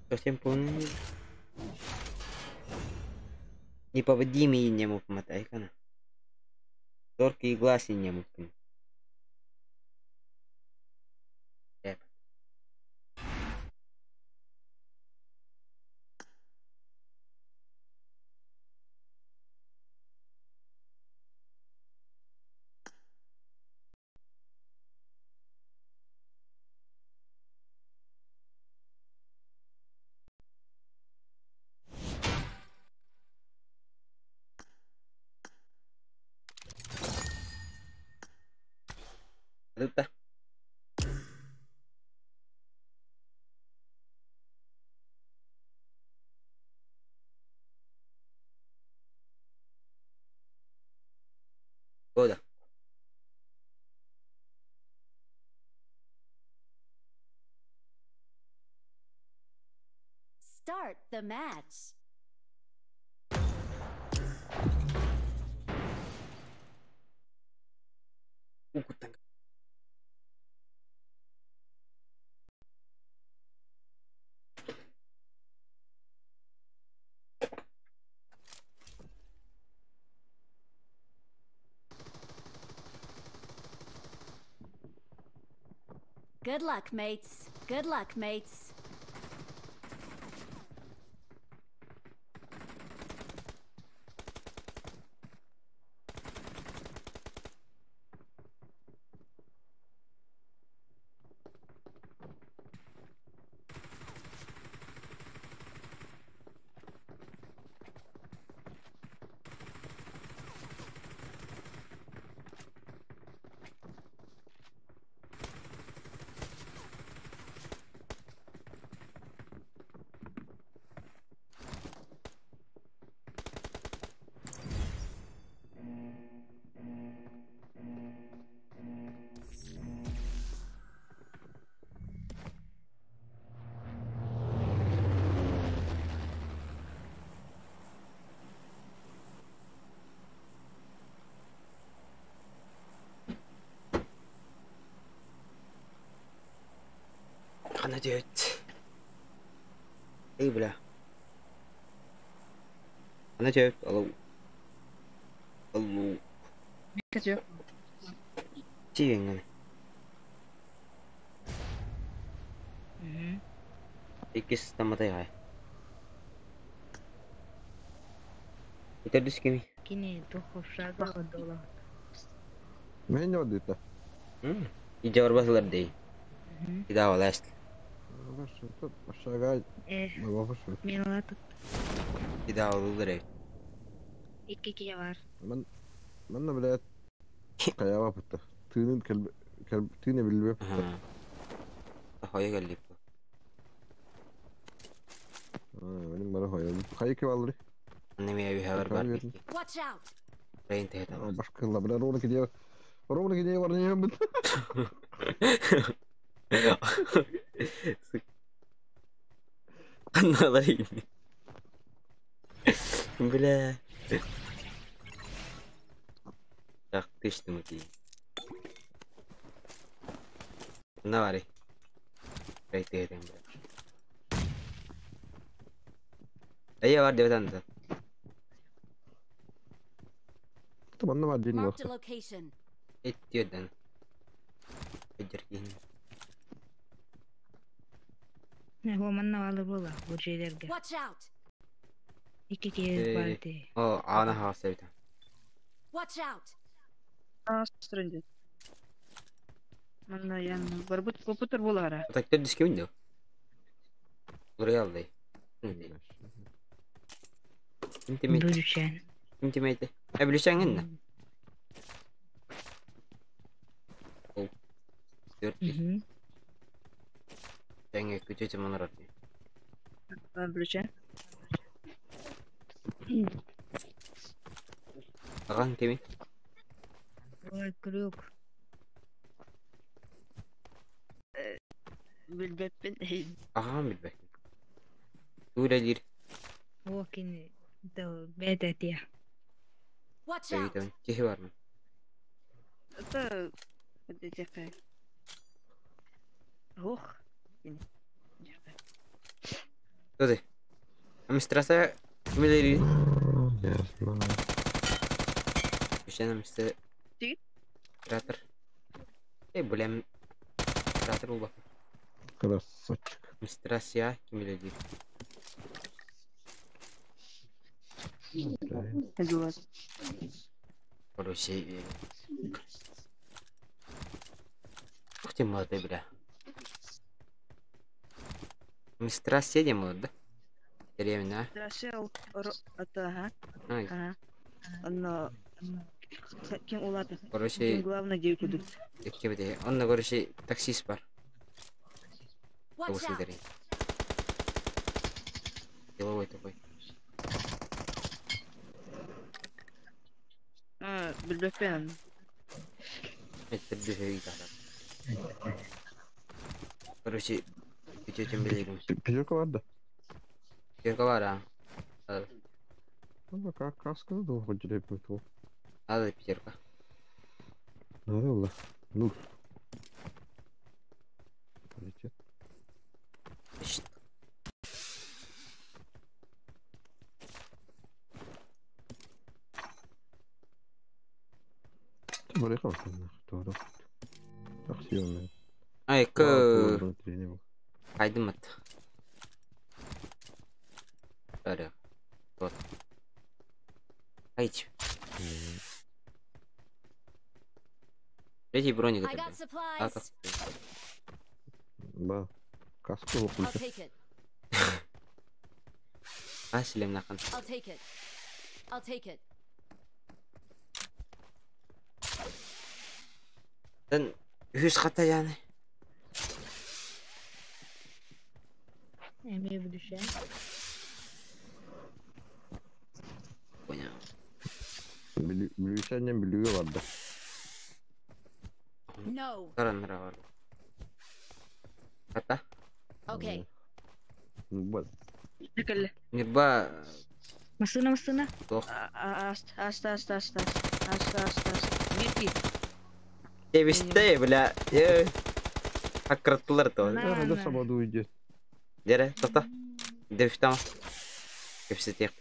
Совсем помню. Неповодимый не мог мотайкана. Только и глаз не мог. Ruta. Года. Start the match. Good luck, mates. Good luck, mates. Она делает. Эй, бля. Она делает. Алло. Алло. Тивенганы. Иккис таматай. Итәрдүс кеми. Кини тухушага дола. Мен одыта. Иде барбасылар дей. Ида валаст. Шагай. Мен тут. Ида валулар. Икки кия бар. Мен мен блядь. Каява пытта. Тыынын кел тыыны билбеп. Хойа келип. Менин бара хойа. Хайки валры. Неме би хабар бар. Watch out. Рейн тета. Башкыла бля ровно киде. Ровно киде бар не бит. Аналар Бля. Так, тыштым ути. На вари. Рейн тета. Ая бар деп атанды. Манна бар дейін Marked a бақта. location. Эттиоден. Өйдөргин. Ne ho manna alır bola bu şeylerge. Watch out! İki kere vardı. О, аана хаасабыта. Watch out! Астырын. Манна ян барбыт компьютер болара. Так диске window. Лореал дай. Ким Bölüşen. Ким тимейти? Э, билишеңин на. Ол. Төрт. Теңе күтөтө монорот. Билишен. Аган кеми? Ой, крюк. Билбеппин. Аган билбек. Тууралир. О, кини. Да, бета тия. Watch out! Тегитен кихи бармы? Это дедеке. Ох. Туды. Амистраса кимелери? Я знаю. Ишен амисте. Тигит? Кратер. Э, билем. Кратер болбак. Красавчик. Мистрасия кимелери? Эдуард. Короче, Ух ты, молодой, бля. Мистрасия не молодой, да? Деревня, Здравствуй, это, ага. а? Ай, Ага. Оно кем улата? Короче, Кем главное девку дут. кебеде. Онна, короче, таксист бар. Watch Тоғыз out! лидері. Деловой такой. А, билбеппин. Это бежит, Короче, күтөтөн билегим. Пятерка бар да. Пятерка бар, а? Надо, Ну, как каска да хоть репнуть. надо пятерка. Надо было. Ну. Полетит. Значит, Барыха тура. Таксионный. Ай, к... Айдымат. Бәрі. Вот. Айч. Третий броник I это. got А, supplies. Да. Каску I'll выключи. take it. А, селем нахан. I'll take it. I'll take it. Тен үс хата яны. Эмие bölüşen. Понял. Билүүсэннен билүүгэ барда. No. Каранра бар. Хата. Okay. Вот. Дикеле. Нирба Масына масына. тох. Аст, аст, аст, аст, аст, аст, аст, аст. Мирки. Тебисте, бля. Е. Акырттылар то. Надо свободу уйдет. Дере, тоқта. Девштама. Кепсетек.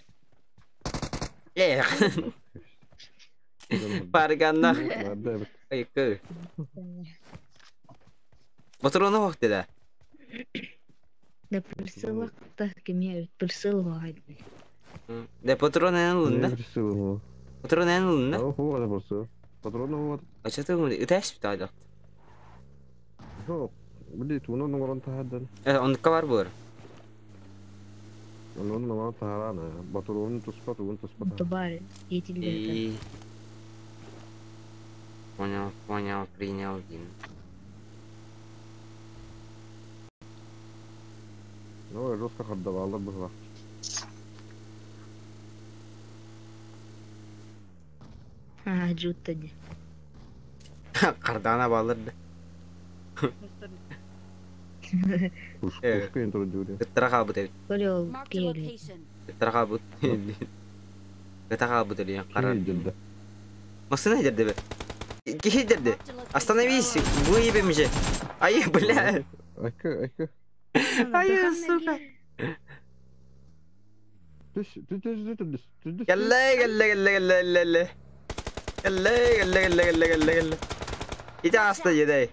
Е. Парганна. Надо. Ай, кö. Батроны вакты да. Да присылак та кемия присыл вайды. Да патрон эн ылын да. Присыл. Патрон эн ылын да. О, вот просто. Патроны вот. Ачаты гум үтәс бит айдак. Жок. Билет, уну нуңрон тахадан. Э, оныкка бар булар. Уну нуңрон тахарана. Патронун туспа, тугун туспа. Тубар етилdi. И Понял, понял, принял один. Ну, жестко хардавала было. А, жутта ди. Кардана балыр да. Пушка интродюри. Ыттыра калбыт эбит. Көрө Marked a кели. location. Ыттыра калбыт. Ыта калбыт эле карар. Кирилл. Машина дерди бе. Кихи дерди. Marked a location. Остановись, выебем же. Ай, бля. Айка, айка. Ай, сука. Түш, түш, түш, түш, түш, түш. Кэллэ, кэллэ, кэллэ, кэллэ, кэллэ. Кэллэ, кэллэ, кэллэ, кэллэ, кэллэ. Ити аста едей.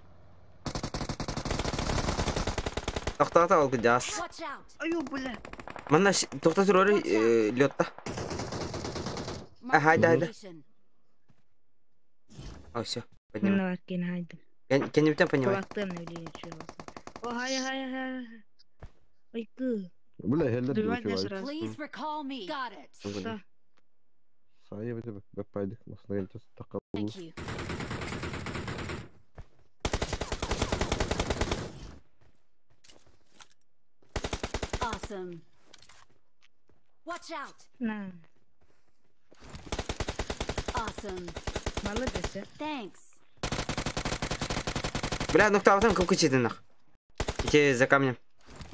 Тохтоото ол кыдьаас. Watch out! Аю, бля. Манна тохто турары лётта. Marked a Хайда, хайда. location. О, все, поднимай. Манна бар кин хайдым. Кеннибитен поднимай. Кулактан өлейін О, хай, хай, хай. Ой, кы. Бля, хеллер Добивать диye не var. сразу. Please recall me. Got it. Что? Сайы бите беппайдык масына келчес такка. Thank you. Awesome. Watch out. На. Awesome. Молодец. Thanks. Бля, ну кто там кучи нах. Иди за камнем.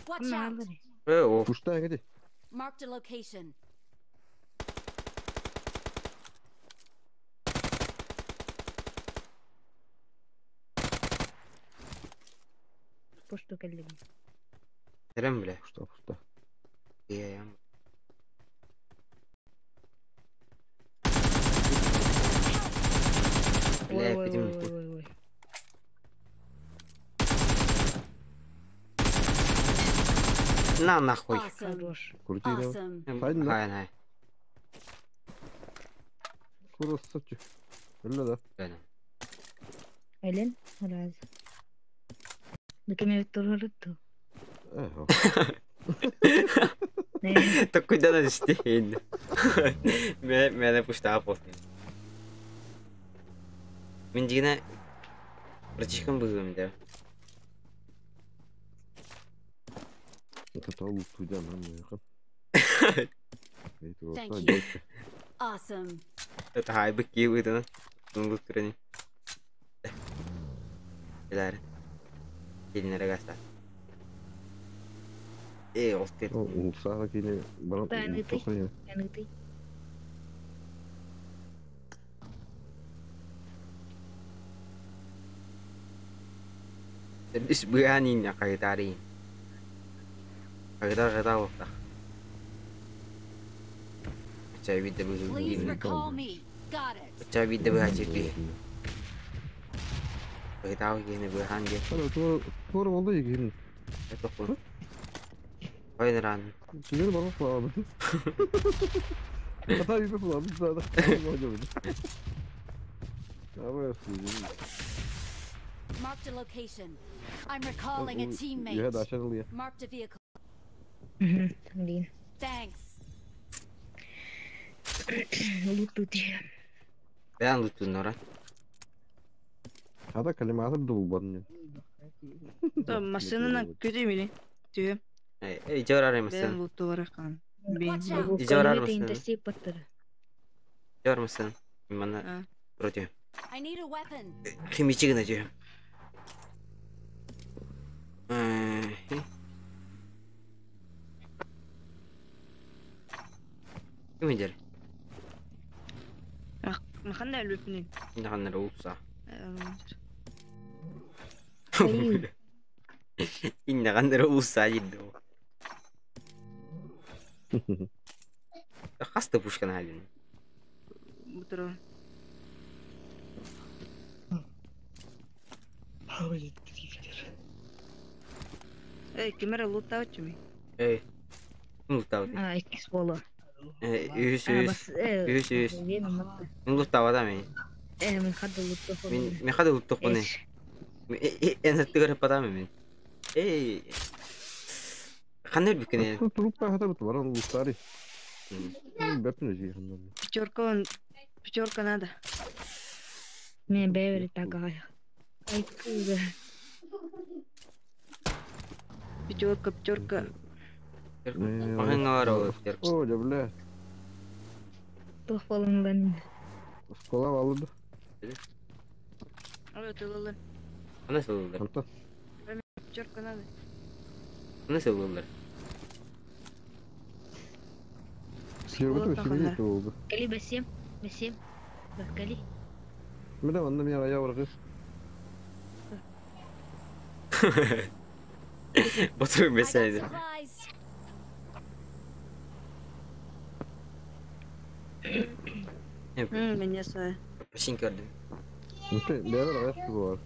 Watch На, out. бери. О. Пушта где? Marked a location. Пушту келдим. Терем, бля. Пушта, пушта. Я. Ой, Бля, ой, пидем. ой, ой, ой, ой. На нахуй. Awesome. Хорош. Крути. Awesome. Хайда. Хай, най. Красавчик. Öyle да. Бля. Элен, раз. Документ туруруту. Э. Такой да на стейн. Меня пушта после. Мен дигіне братишкам бызым да. Это толу тудя нам yakın. Thank you. Awesome. Это хай быки выйду. Ну түрені. Билер. Келінері гаста. Э, ол тер. Улсаға кейіне барам. Тәні ты. Яны ты. Үс бығанин қайтарин. Қайда қайда оқтақ. Чай видді Please бұғы. recall me. Got it. Чай видді бұға чепи. Қайда кені бұған де. Тура oldu ya Тоқпын. Қойныран. Tüyleri bana kulağım. Hata gibi kulağım. Zaten. Ama Marked a location. I'm recalling a Ya da teammate. aşağıya. Marked a vehicle. Блин. Thanks. Луту ти. Бән лутун ора. Hata kalimatı dul То машина на көтө мили. Түйө. Эй, жорар Бен емесін. луту бар кан. Бен. Watch out. Ижорар mısın? Интеси паттыр. Жор мısın? Мана А. вроде. I need a weapon. Химичи гына жүйем. Ким идер? Ах, маханда үлүпүнүн. Инаханнар улса. Ой. Инаханнар улса дейді. Хаста пушканы әлін. Бутура. Эй, кимер лутаучу ми? Эй. Ким лутау? А, икс боло. Үс, А, үс. бас. Э, Үс, үс. Мен матты. Мен лутау мен. Э, мен хадды луту. Мен мен хады луттық бұны. Мен түгір падамын мен. Эй. Қандай бүкіне? Трупа хата бит баран лутари. Бепне жи хандан. Пятерка он. Пятерка надо. Мен бэвери тагай. Ай, куда. Пятерка, пятерка. Мағыңа бар ол. О, да бля. Тух болыңдан. Школа алды. Ой, тылылы. Қандай сылылдар? Anta. Пятерка надо. Қандай сылылдар? Сиrbeti şimdi oldu. Кали басем. Басем. Кали. Міне онда мен аяқ барғыз. Батыр I got бесәйді. supplies. Меня са. Пашин көрдім. Бәрі аяқ бар.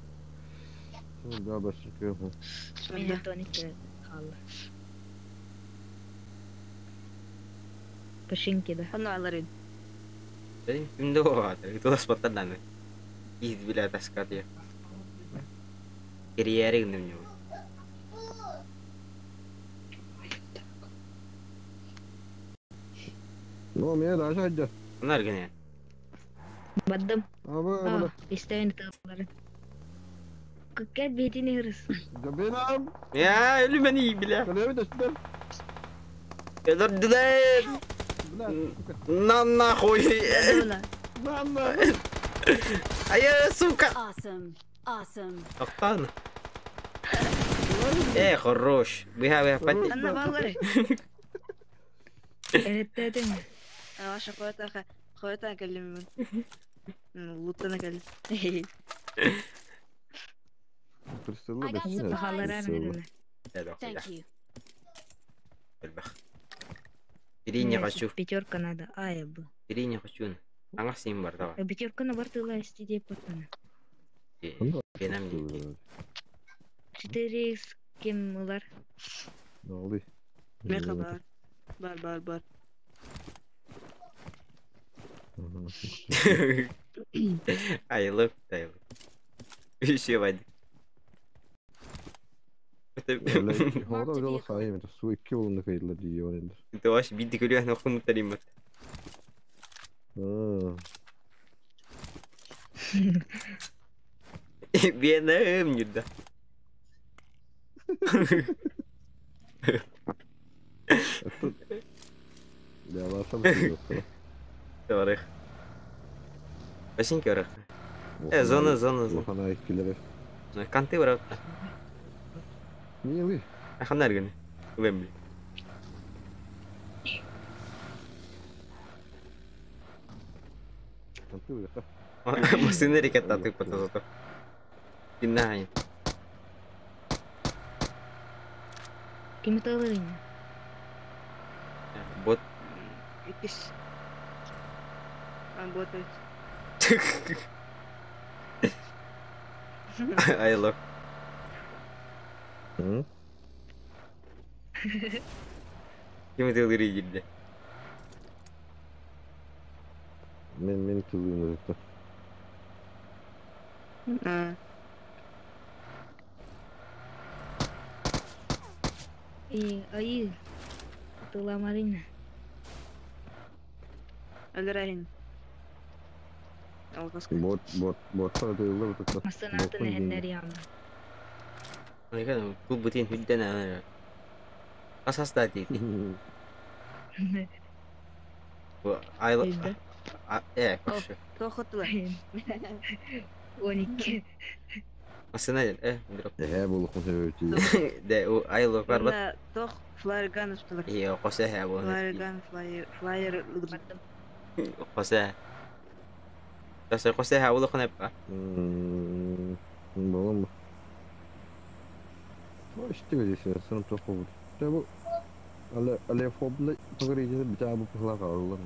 Да, башын көрдім. Мен тоник. Хаалла. Пашинки да. Ханна аларын. Ким да боҕаатар, туласпаттар даҕаны. Киһи бile таскатыйа. Кирийээри гынным ньугу. Ну, меня даже айда. Онар гынайан. Бардым. Аба, А, бля. истэйин тыллары. Кыкка бетини хырыс. Габинам. Я, өлүмэни бile. Калеви дастар. Өлөрдүлэр. Бля, сука. На нахуй. Дона. На, на. Ая, сука. Awesome. Awesome. Тоқтан. Э, хорош. Быха, быха, пати. Ханна баллары. Эреттетин. Аша қоята қоята кәлемін. Луттана кәлем. Присылла I got да. Сахалара Присылла. Thank you. Бери не хочу. Пятерка надо. Ай, б. Бери не хочу. Аңа сен бар, давай. Пятерка на бартыла истиде патана. Кенем не. 4 с кем ылар. Алды. Меха бар. Бар, бар, бар. Айлык, айлык. Еще вадик. Хода жолы хайым, су икки болымды кайдылар дейі бар енді. Тоаш бидди көрү охун таримат. Бенем юрда. Я ласам. Тарих. Башин көрөх. Э, зона, зона, зона. Лохана иккилери. Канты барат. Не вы? Аханар гыны. Вемби. Канты вы. Машина рекета ты потазото. Кинай. Ким тылырын? Бот. Икис. Работает. Айлык. Ким тылыры girdi. Мен тылыйм өзекті. И, ай. Тыламарина. Өлөрәһин. Алғасқа. Бот, бот, бот тылы бот. Масынатын эһеннер ямы. Айган бу бутин хүдден ана. Асаста дейди. Бу айлык. Э, кошу. Тохотла. 12. Машина э, дроп. Э, бұл құн Де, у айлык бар бат. Тох флайер усталар. Е, косе хэ бу. Флайер ган, флайер, флайер. Косе. Таса косе хэ бу хнеп. Болом. Ишти здесь, сыным тоқы бұл. Бу але але фобны погрейде бita бу пыхла каралар.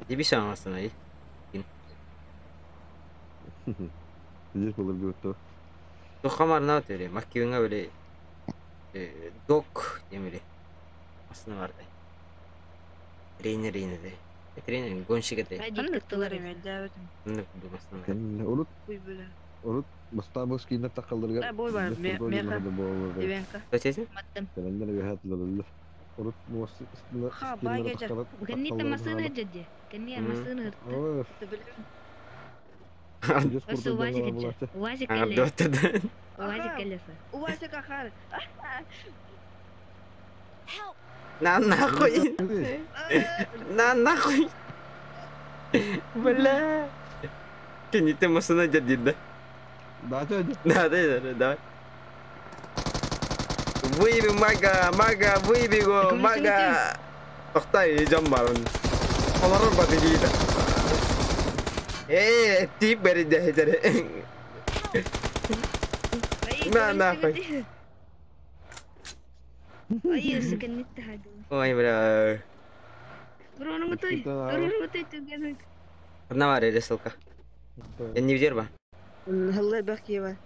Дебисан астына. Здесь было бы то. Тохамар на төре, маккиңа беле док демеле. Астына барды. Тренер инде. Тренер гонщик эте. Радик тылырын. Урут Урут. Бастабыз кинер такалдырга. Бой бар, меха. Ивенка. Зачем? Маттым. Календер бихат лалла. Урут мос Ха, бай гечер. Кенни масына жеде. Кенни масына ырты. Осы УАЗик эче. УАЗик эле. УАЗик элесе. УАЗик ахар. Help! На нахуй. На нахуй. Бля. Кенни ты масына жеде. Да, да, да. Да, да, давай. Выеби мага, мага, выеби его, мага. Тохтай, жан бар. Олар баты дейді. Э, тип бери де. На нахуй. Ай, сыкыннитте хады. Ой, бля. Туруну той, туруну той түген. Одна варя рисалка. Я не видел ба? Хыллар бэх киева.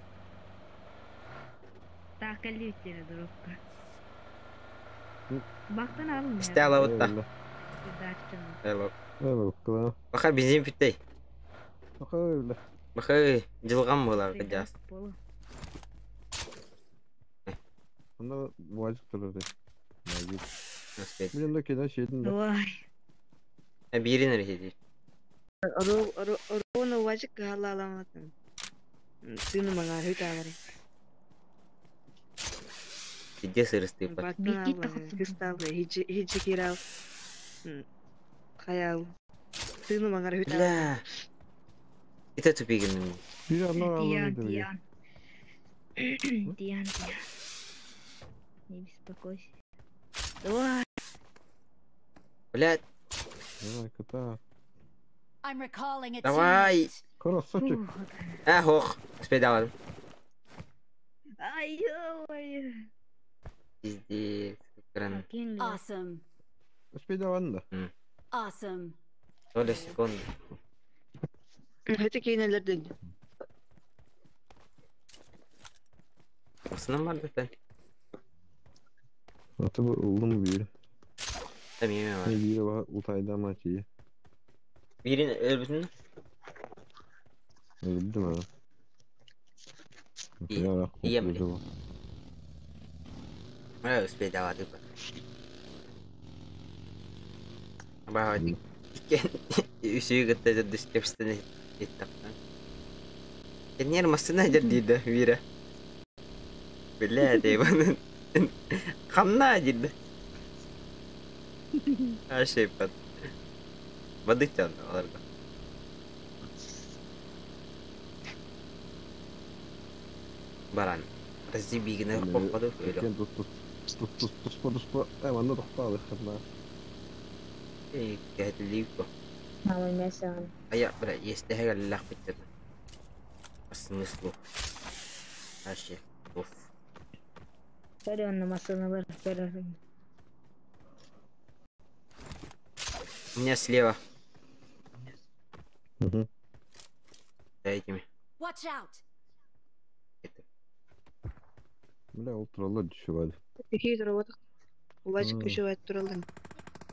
Так кэллииттере дурукка. Бактан алын Истэ алабытта. Даччаны. Hello. Баха бензин бүттей. Баха дьылҕам буолар кыдьаас. Онно уазик турар. Успеть. Блин, да кида шедин да. Ой. Биирин эрэ сиэтир. Оруона уазик кыһалааламатын. Сыны маңар хүт аалары. Сидде сырыстыыппат. Бактан алын. Кыстаабы. Хиджи кирал. Хаял. Сыны маңар хүт аалары. Бля. Это тупигин. Бир анна Диан, алын Диан. Диан, Диан. Не беспокойся. Ой. Блядь. Давай, кота. I'm recalling a Давай. teammate. Красавчик. А, хох. Успей давай. Ай, ой. Пиздец. Экран. Awesome. Успей давай да. Awesome. Доля секунды. Хөтө кейнелерден. Осынан бар да. Аты bu улым бир. Там еме бар. Не бири бар утайда ма чи. Бирин өлбүтүн. Өлдүм а. И- ием бile. Бля, успей давай ты. Бага иккен үсүгө кытта дүс кепстен иттак. Кенер масына жер диде вира. Бля, дейбан. Хамна диде. Ашепат. Бадыктан аларга. Баран. Разибигine коппаду өлө. Кен тус тус тус тус тус тус тус. Э, манна тохтаалы хатна. Эй, кәтлип. Мама мясо. Ая, бля, естеһе лах биттер. Смыслу. Аше. Уф. Көрөн масына бар. Көрөн. У меня слева. Угу. За этими. Watch out. Бля, ол туралар түшүп алды. Хи турабат. Уазик күшүбайт туралдан.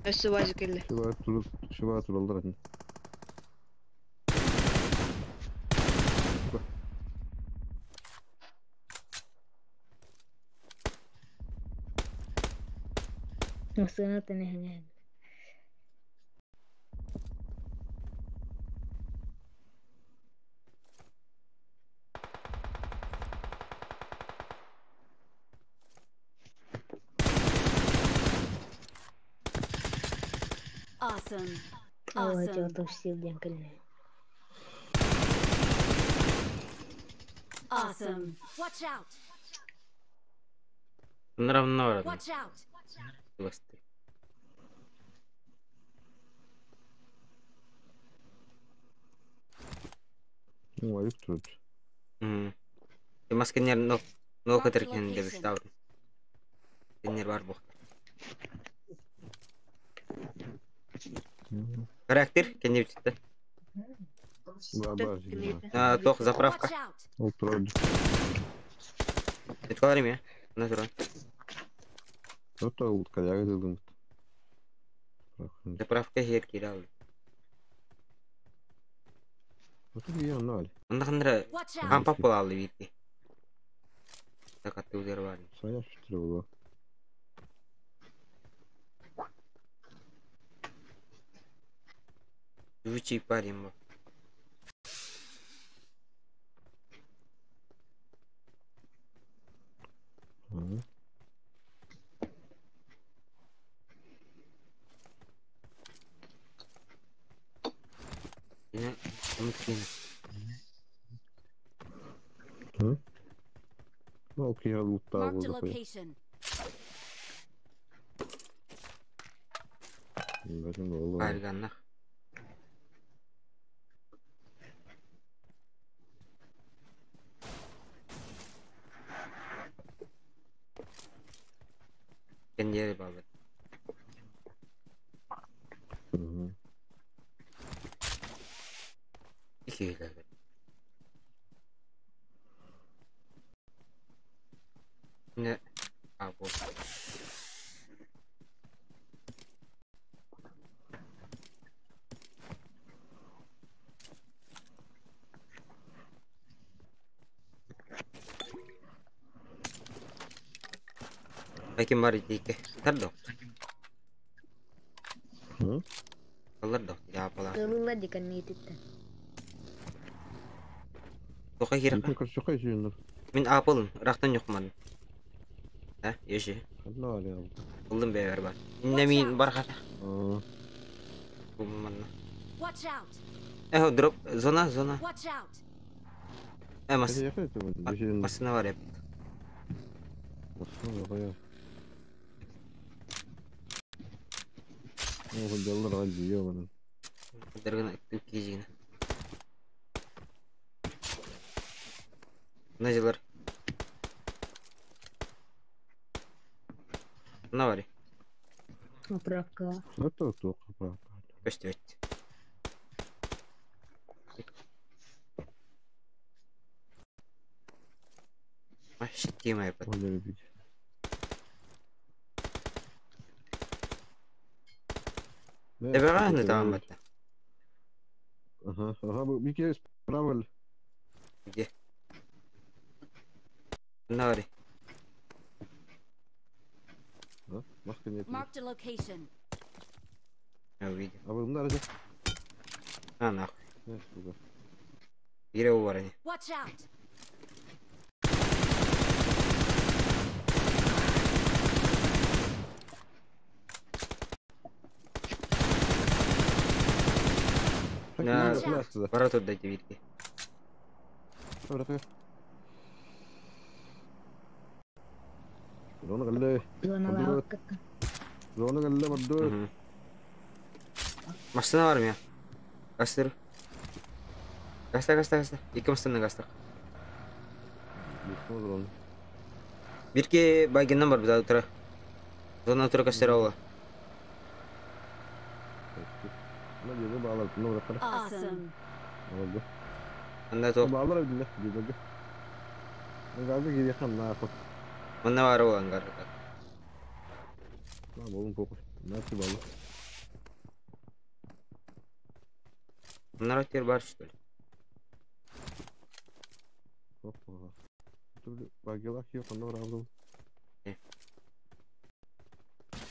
Өссө уазик эле. Түшүп туруп, түшүп туралар. Масына тенеһине. Awesome. Ой, Awesome. жолдош силден кэлне. Awesome. Watch out. Равно равно. Watch out. Басты. Уазик турат. Ты масканер но но катыркен деп штаб. Сенер бар бу. Характер кенде битти. Ба, ба, А, тох заправка. Watch out. Ол турат. Эткалар эме? Мына турат. Ото ул каяга дылдым. Заправка хер кирал. Ото бия нал. Анда кандыра Watch out. кампап бола алды бирди. Такатты удер бар. Сая штыры була. Жучий парень бу. Yine unut yine. Ол кия лутта Marked a була. location. Бәлем ол. Арганнах. Кендери бабы. Iki Ким бар итике. Тардо. Алар да. Я пала. Тылылла диканнититтен. Тоқа хир. Мин апылын, рақтан жоқман. А, еші. Ылдым бәбер бар. Инне мин бар хата. Бу манна. Watch out! Эхо, дроп, зона, зона. Watch out! Э, мас. Масына бар еп. Дергана кижигина. Мына жылар. Мына бар. Поправка. Көстөт. Ощутимая под. Тебеғаны тамам батта. Где? Мына бар. Marked a location. Я увидел. А, нахуй. Бире бар они. Watch out! На, бара тут дайте витки. Машина бар мия. Гастыр. Гаста, гаста, гаста. Екі машина гастық. Бирке байгеннен бар биза тура. Зона тура кастер аула. Awesome. Анда тоқ. Мында бар ол ангар. Мына ротер бар что ли?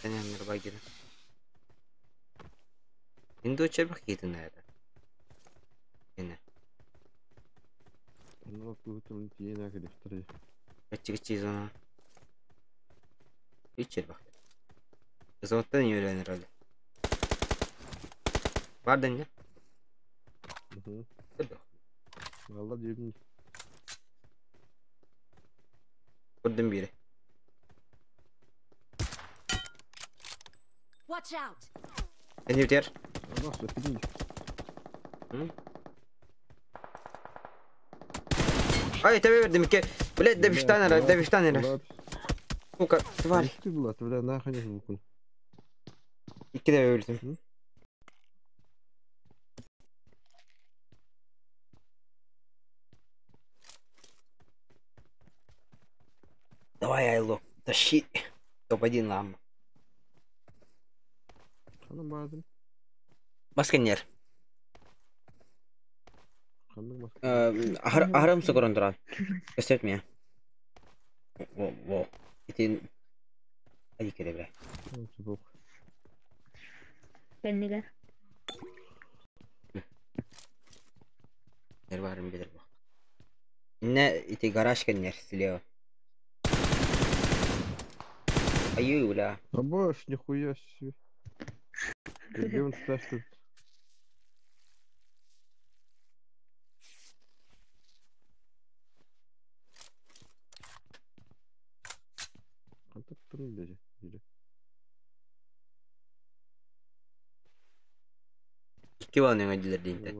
Сен багина. Инду чербах китин это. Эне. Качы качы зона. Үч чербах. Зоттан үйренер әлі. Бар да не? Көрдім бері. Watch out! Әне бітер. Ай, тебе бердім ке. Блядь, да биштан да биштан Сука, тварь. Икки де өлдім. Давай, Айло, тащи. Топ-1 лам. Баскенер. Ахарым сокорон туран. Көстөт меня. Во, во. Итин Ади кере бре. Кеннигер. Нер барым билер бак. Инне ити гараж кеннер слева. Аю, бля. Абаш, нихуя себе. Где он спрашивает? Икки баланы өңөдүлөр дейинтен.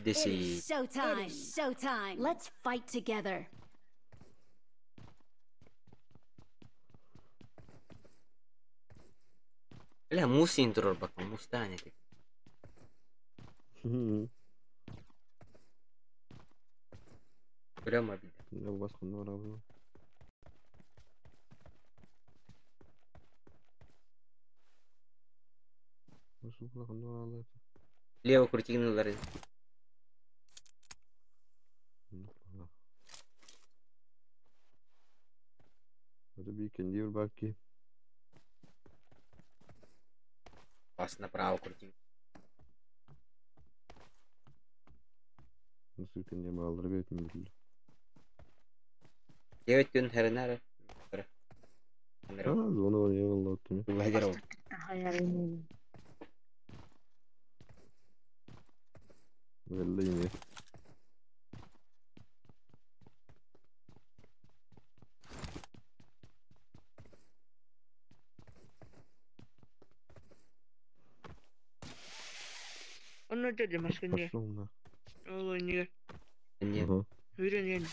It is showtime. It is showtime. Let's fight together. Бля, мус интрор бака, мустан эти. Прямо обидно. Я у вас ханна Лево крутигнулар. Это бикендир баки. Вас направо крути. Nasıl kendimi aldırıp etmiyorum. 9 күн хэрэнээр. А, зона var eyvallah attım. Владимир. Belli yine. Онно деді машине. Пошел на. Ол не. Нет. Үйренген.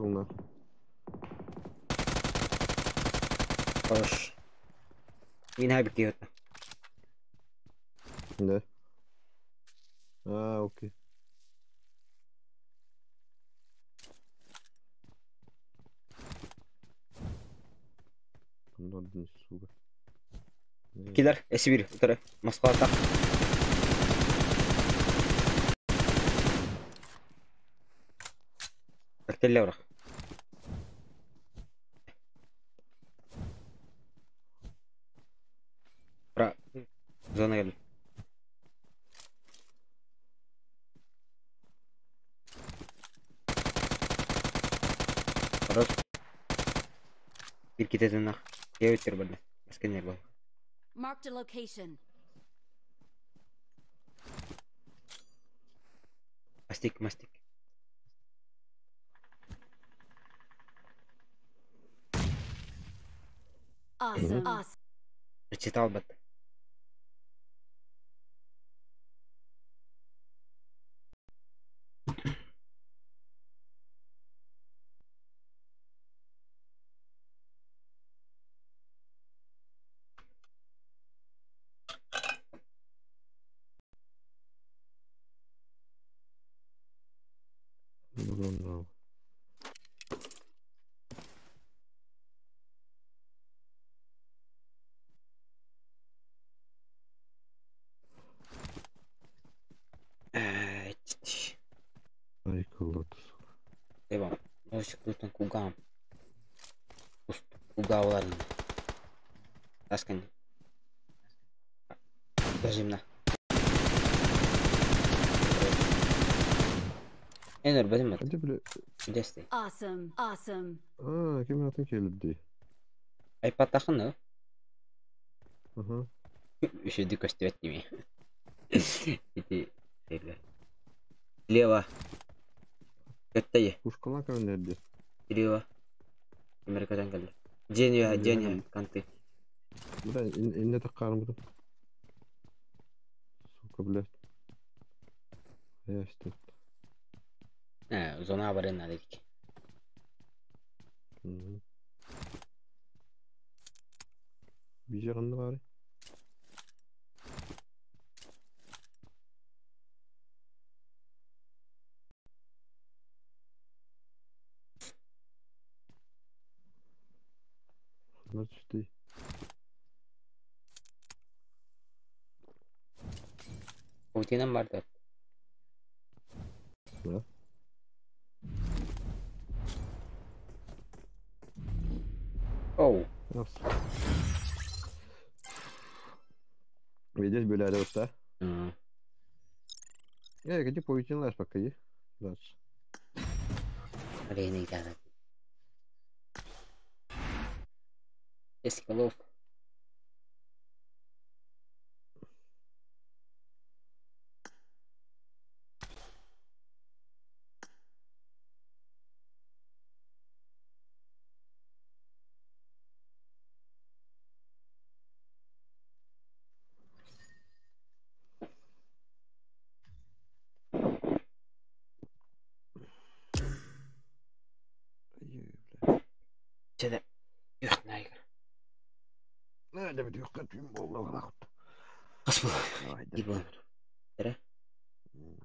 Пошел на. Хорош. Мин хабик Да. А, окей. Надо сука. Килер, эсибир, утары. Москва так. Коктейль урах. Про зона гел. Хорош. Bir kiteden Кеөттер барды. Маскенер бол. Marked a location. Мастик, мастик. Awesome. Awesome. Прочитал бы. Ну, Ай, колодец. Эва, носик тут кугам. Куга ладно. Таскань. Даже на. Энер, бәдем Hadi bile. Десте. Awesome. Awesome. Aa, kimin atın keldi. iPad тахын, Ага. Еще көстүбэт дими. Ити теле. Лево. Көттәйе. Пушкала кönderdi. Лево. Америкадан келди. Дения, Дения, канты. Бля, инне таккарым буду. Сука, блядь. Я что? Зона барын дедик. Бижа кандай бары? Значит, Паутинам бар да. Да. Оу. Видишь, были вот да? Эй, где паутина пока есть? Дальше. Блин, я 10 голов. Нэ, бүтүөххэ түүн буолла барахт. Хас буолла? Давай, Биир да. буолла. Эрэ. М.